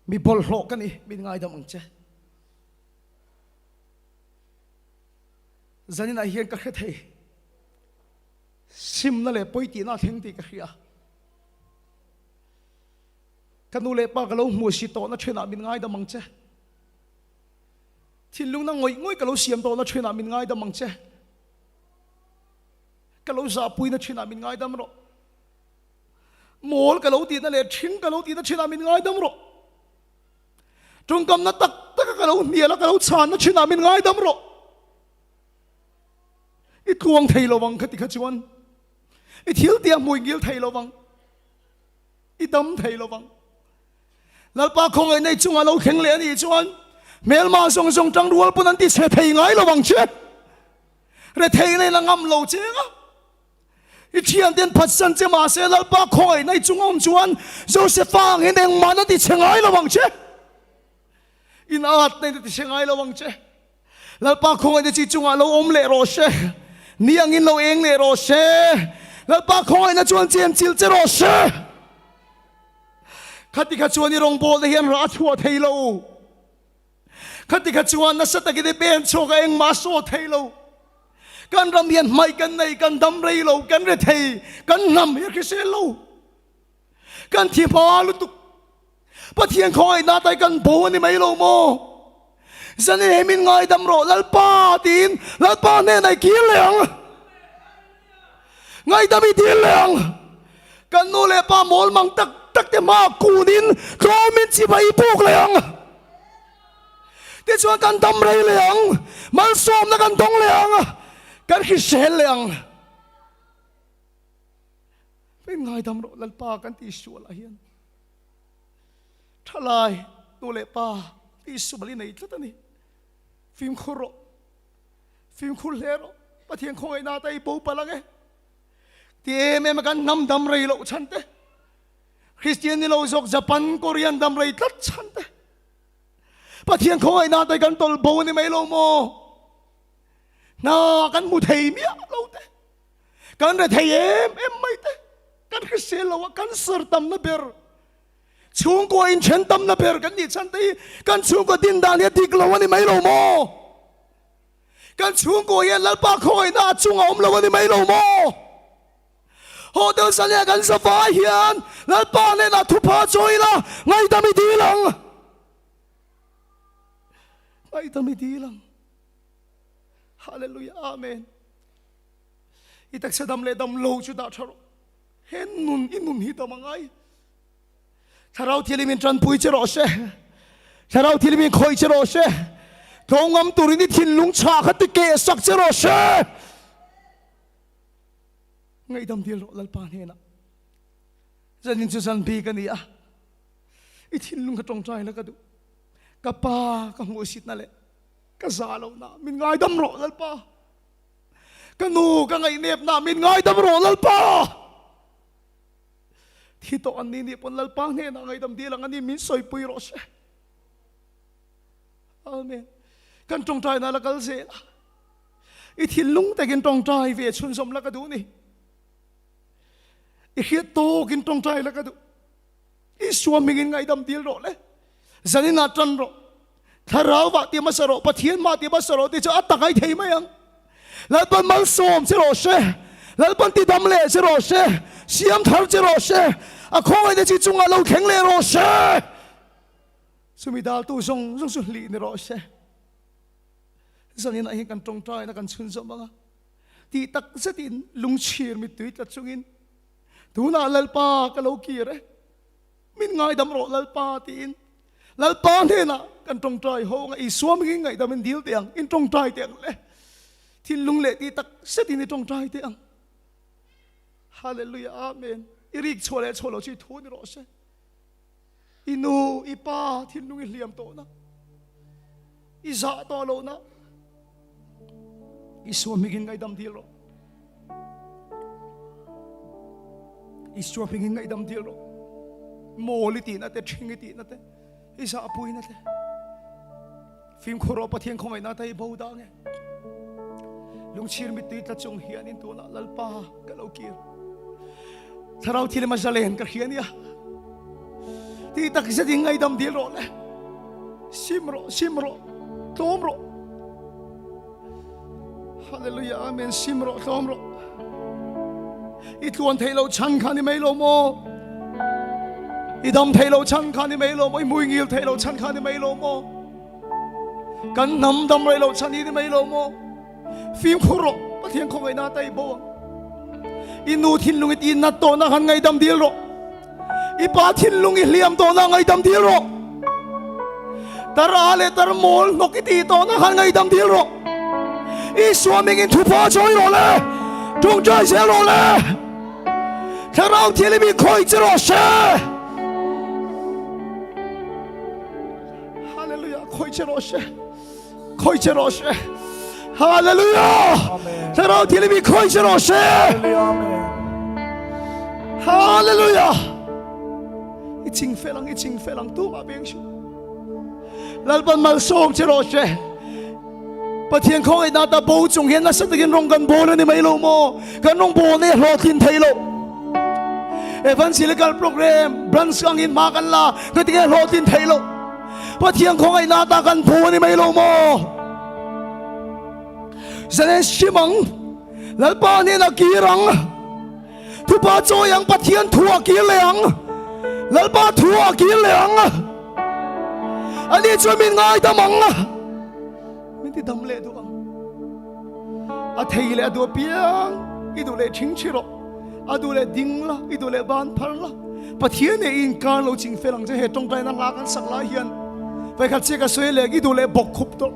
Mi bawlhhlawh ka ni, min ngaidam ang che. Zaninah hian ka hre thei. Simna leh pawi tihna a thleng tih ka hria. Ka nu leh pa ka lo hmuh si tawhna thenah min ngaidam ang che. Thinlungna ngawih ngawih ka lo siam tawhna thenah min ngaidam ang che. Ka lo zahpuina thenah min ngaidam rawh. Mawl ka lo tihna leh ṭhing ka lo tihna ṭhinah min ngaidam rawh. Ṭawngkamna tak taka ka lo hnial a, ka lo chhanna ṭhinah min ngaidam rawh. I tluang thei lo vang khati kha chuan i thil tia hmui ngil thei lo vang, i dam thei lo vang. Lalpa khawngaih nei chungah lo thleng leh a nih chuan hmelma zawng zawng ṭangrual pawn an ti chhe thei ngai lo vang che. Rethei na in a ngam lo cheng a. I thiante an phatsan che mahse Lalpa khawngaihna i chung a awm chuan Josefa ang hian engmah na ti chhe ngai lo ang che. In atna in a ti chhe ngai lo ang che. Lalpa khawngaihna chi chungah lo awm leh rawh se. Ni angin lo eng leh rawh se. Lalpa khawngaihna chuan chen chilh che rawh se. Khati kha chuan i rawngbawlna hian rah a chhuah thei lo. Khati kha chuan nasa takin i pen chhuak a engmah a saw thei lo. Kan ram hian hmaih kan nei, kan dam rei lo, kan re thei, kan hnam hi a hrisel lo. Kan thi hma lutuk. Pathian khawngaihna tai kan bo a ni mai lo maw? Zanin he min ngaidam rawh Lalpa tiin Lalpa hnenah i kir leh ang. Ngaihdam i dil leh ang. Kan nu leh pa mawl mang tak tak te hmaah kunin tlawmin chibai i buk leh ang. Tichuan kan dam rei leh ang, malsawmna kan dawng leh ang, kan hrisel leh ang. Min ngaidam rawh Lalpa kan tihsualah hian thalai nu leh pa tihsual i nei tlat a ni. Fimkhur rawh. Fimkhur hle rawh, Pathian khawngaihna te i bo palh ang e. Ti em em a kan hnam dam rei loh chhan te, Kristian ni lo zawk Japan, Korean dam rei tlat chhan te, Pathian khawngaihna te kan tawlh bo a ni mai lo maw? Hna kan hmu thei miah lo te, kan re thei em em mai te, kan hrisel lo a, cancer tamna ber, Chhungkua inthen tamna ber kan nih chhan te hi kan chhungkua din dan hi a dik lo a ni mai lo maw? Kan chhungkua hian Lalpa khawngaihna a chung a awm lo a ni mai lo maw? Hotel Sania kan zavai hian Lalpa hnenah thupha chawi ila ngaihdam i dil ang. Ngaihdam i dil ang. Hallelujah Amen. I taksa dam leh dam lo chu dah tha rawh. He nun i nun hi dam a ngai. Thlarau Thianghlim in tanpui che rawh se. Thlarau Thianghlim in khawih che rawh se. Tlawngam turin i thinlung chhah kha ti keh sak che rawh se. Ngaihdam dil rawh Lalpa hnenah. Zanin chu zan bik a ni a. I thinlung kha tawngtai la ka duh. Ka pa ka hmuhsitna leh ka za lohna min ngaidam rawh Lalpa. Ka nu ka ngaihnepna min ngaidam rawh Lalpa. Thi tawh an ni nih pawn Lalpa hnenah ngaidam dil ang a ni min sawipui rawh se. Amen. Kan tawngtaina la kal zel a. I thinlung takin tawngtai ve chhunzawm la ka duh ni. I hriat tawkin tawngtai la ka duh. Isua hmingin ngaihdam dil rawh le. Zaninah tan rawh. Thlarau vah ti hmasa rawh, Pathian mah ti hmasa rawh tih chu a tak ai thei mai ang. Lalpan malsawm che rawh se, Lalpan tidam leh che rawh se, siam thar che rawh se, a khawngaihna chi chungah lo thleng leh rawh se. Chumi daltu zawng zawng chu hlih ni rawh se. Zaninah hian kan tawngtaina kan chhunzawm ang a, tih tak zetin lungchhir mittui tla chungin tunah Lalpa ka lo kir e. Min ngaidam rawh Lalpa tiin Lalpa hnenah kan tawngtai ho anga Isua mingin ngaihdam in dil teh ang, in tawngtai teh ang le. Thinlung leh tih tak zetin i tawngtai teh ang. Hallelujah Amen. I rik chhuah leh chhuah lo chu i thu ni rawh se. I nu, i pa thinlung i hliam tawh na. I zah tawh lo na. Isua hmingin ngaihdam dil rawh. Isua hmingin ngaihdam dil rawh. Mawl i tihna te, ṭhing i tihna te, i zahpuina te. Fimkhur rawh Pathian khawngaihna te i bo dah nge. Lungchhir mittui tla chung hianin tunah Lalpa ka lo kir. Thlarau thil ema zalen ka hria nia. Tih tak zet in ngaidam dil rawh le. Sim rawh, sim rawh, tlawm rawh. Hallelujah, amen. Sim rawh, tlawm rawh. I tluan thei lo chhan kha ni mai lo maw? I dam thei lo chhan kha ni mai lo maw? I mui ngil thei lo chhan kha ni mai lo maw? Kan hnam dam rei lo chhan hi ni mai lo maw? Fimkhur rawh, Pathian khawngaihna ta i bo ang. I nu thinlung i tinat tawhna khan ngaidam dil rawh. I pa thinlung i hliam tawhna ngaidam dil rawh. Tar a leh tar mawl hnawk i tih tawhna khan ngaidam dil rawh. Isua mingin thupa chawi rawh le, tawngtai zel rawh le. Thlarau Thianghlim i khawih che rawh se. Hallelujah, khawih che rawh se. Khawih che rawh se. Hallelujah. Thlarau Thianghlim i khawih che rawh se. Hallelujah. I ching fel ang, i ching fel ang tumah beng su. Lalpan malsawm che rawh se. Pathian khawngaihna ta bo chung hian nasa takin rawng kan bawl a ni mai lo maw? Kan rawng bawl nei hlawhtlin thei lo. Evangelical program branch angin hma kan la, ka tinge hlawhtlin thei lo. Pathian khawngaihna ta kan phu a ni mai lo maw? Zalen hrim ang, Lalpa hnenah kir ang, thupa chawi ang, Pathian thuah kir leh ang, Lalpa thuah kir leh ang. Ani chuan min ngaidam ang, min ti dam leh duh ang. A thei leh a duh apiang i duh leh ṭhingṭhi rawh. A duh leh ding la, i duh leh ban phar la. Pathian nen i inkar lo ching fel ang che he tawngtaina hla kan sak lai hian vawikhat chiah ka sawi leh i duh leh bawk khup tawh.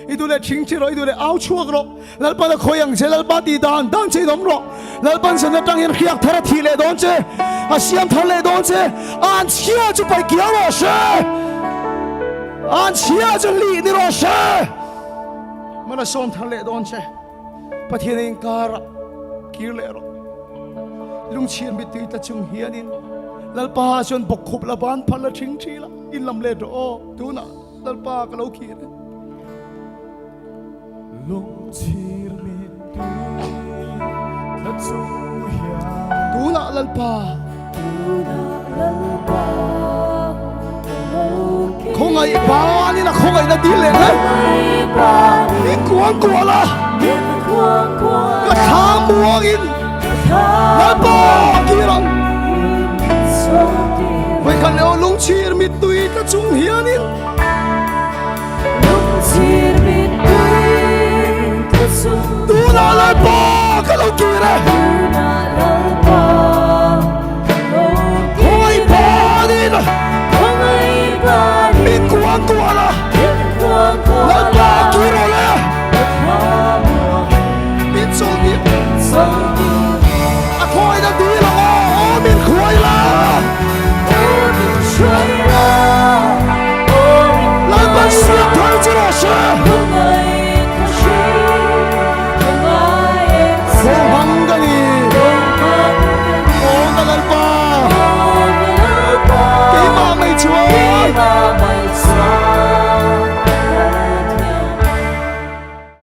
I duh leh thingthi rawh, i duh leh au chhuak rawh. Lalpan a khawi ang che, Lalpa tih dan dan che in awm rawh. Lalpan zan atang hian hriak thar a thih leh dawn che, a siam thar leh dawn che. An chhia chu paih kiau rawh se. An chhia chu hlih ni rawh se. Mana sawm thar leh dawn che. Pathian inkara kir leh rawh. Lungchhian mittui tla chung hianin Lalpa chuan bawkkhup la ban phal la thing thi la in lam let rawh aw tunah Lalpa ka lo kir e. Lungchhir mittui tla chung hian. Tunah Lalpa. Tunah Lalpa ka lo kir. Khawngaih banin a khawngaihna dil leh hle. Min kuang kual a. Ka thla muangin Lalpa kir ang. Vawikhat leh aw lungchhir mittui tla chung hianin. Lungchhir mittui tla chung. Tunah Lalpa ka lo kir e.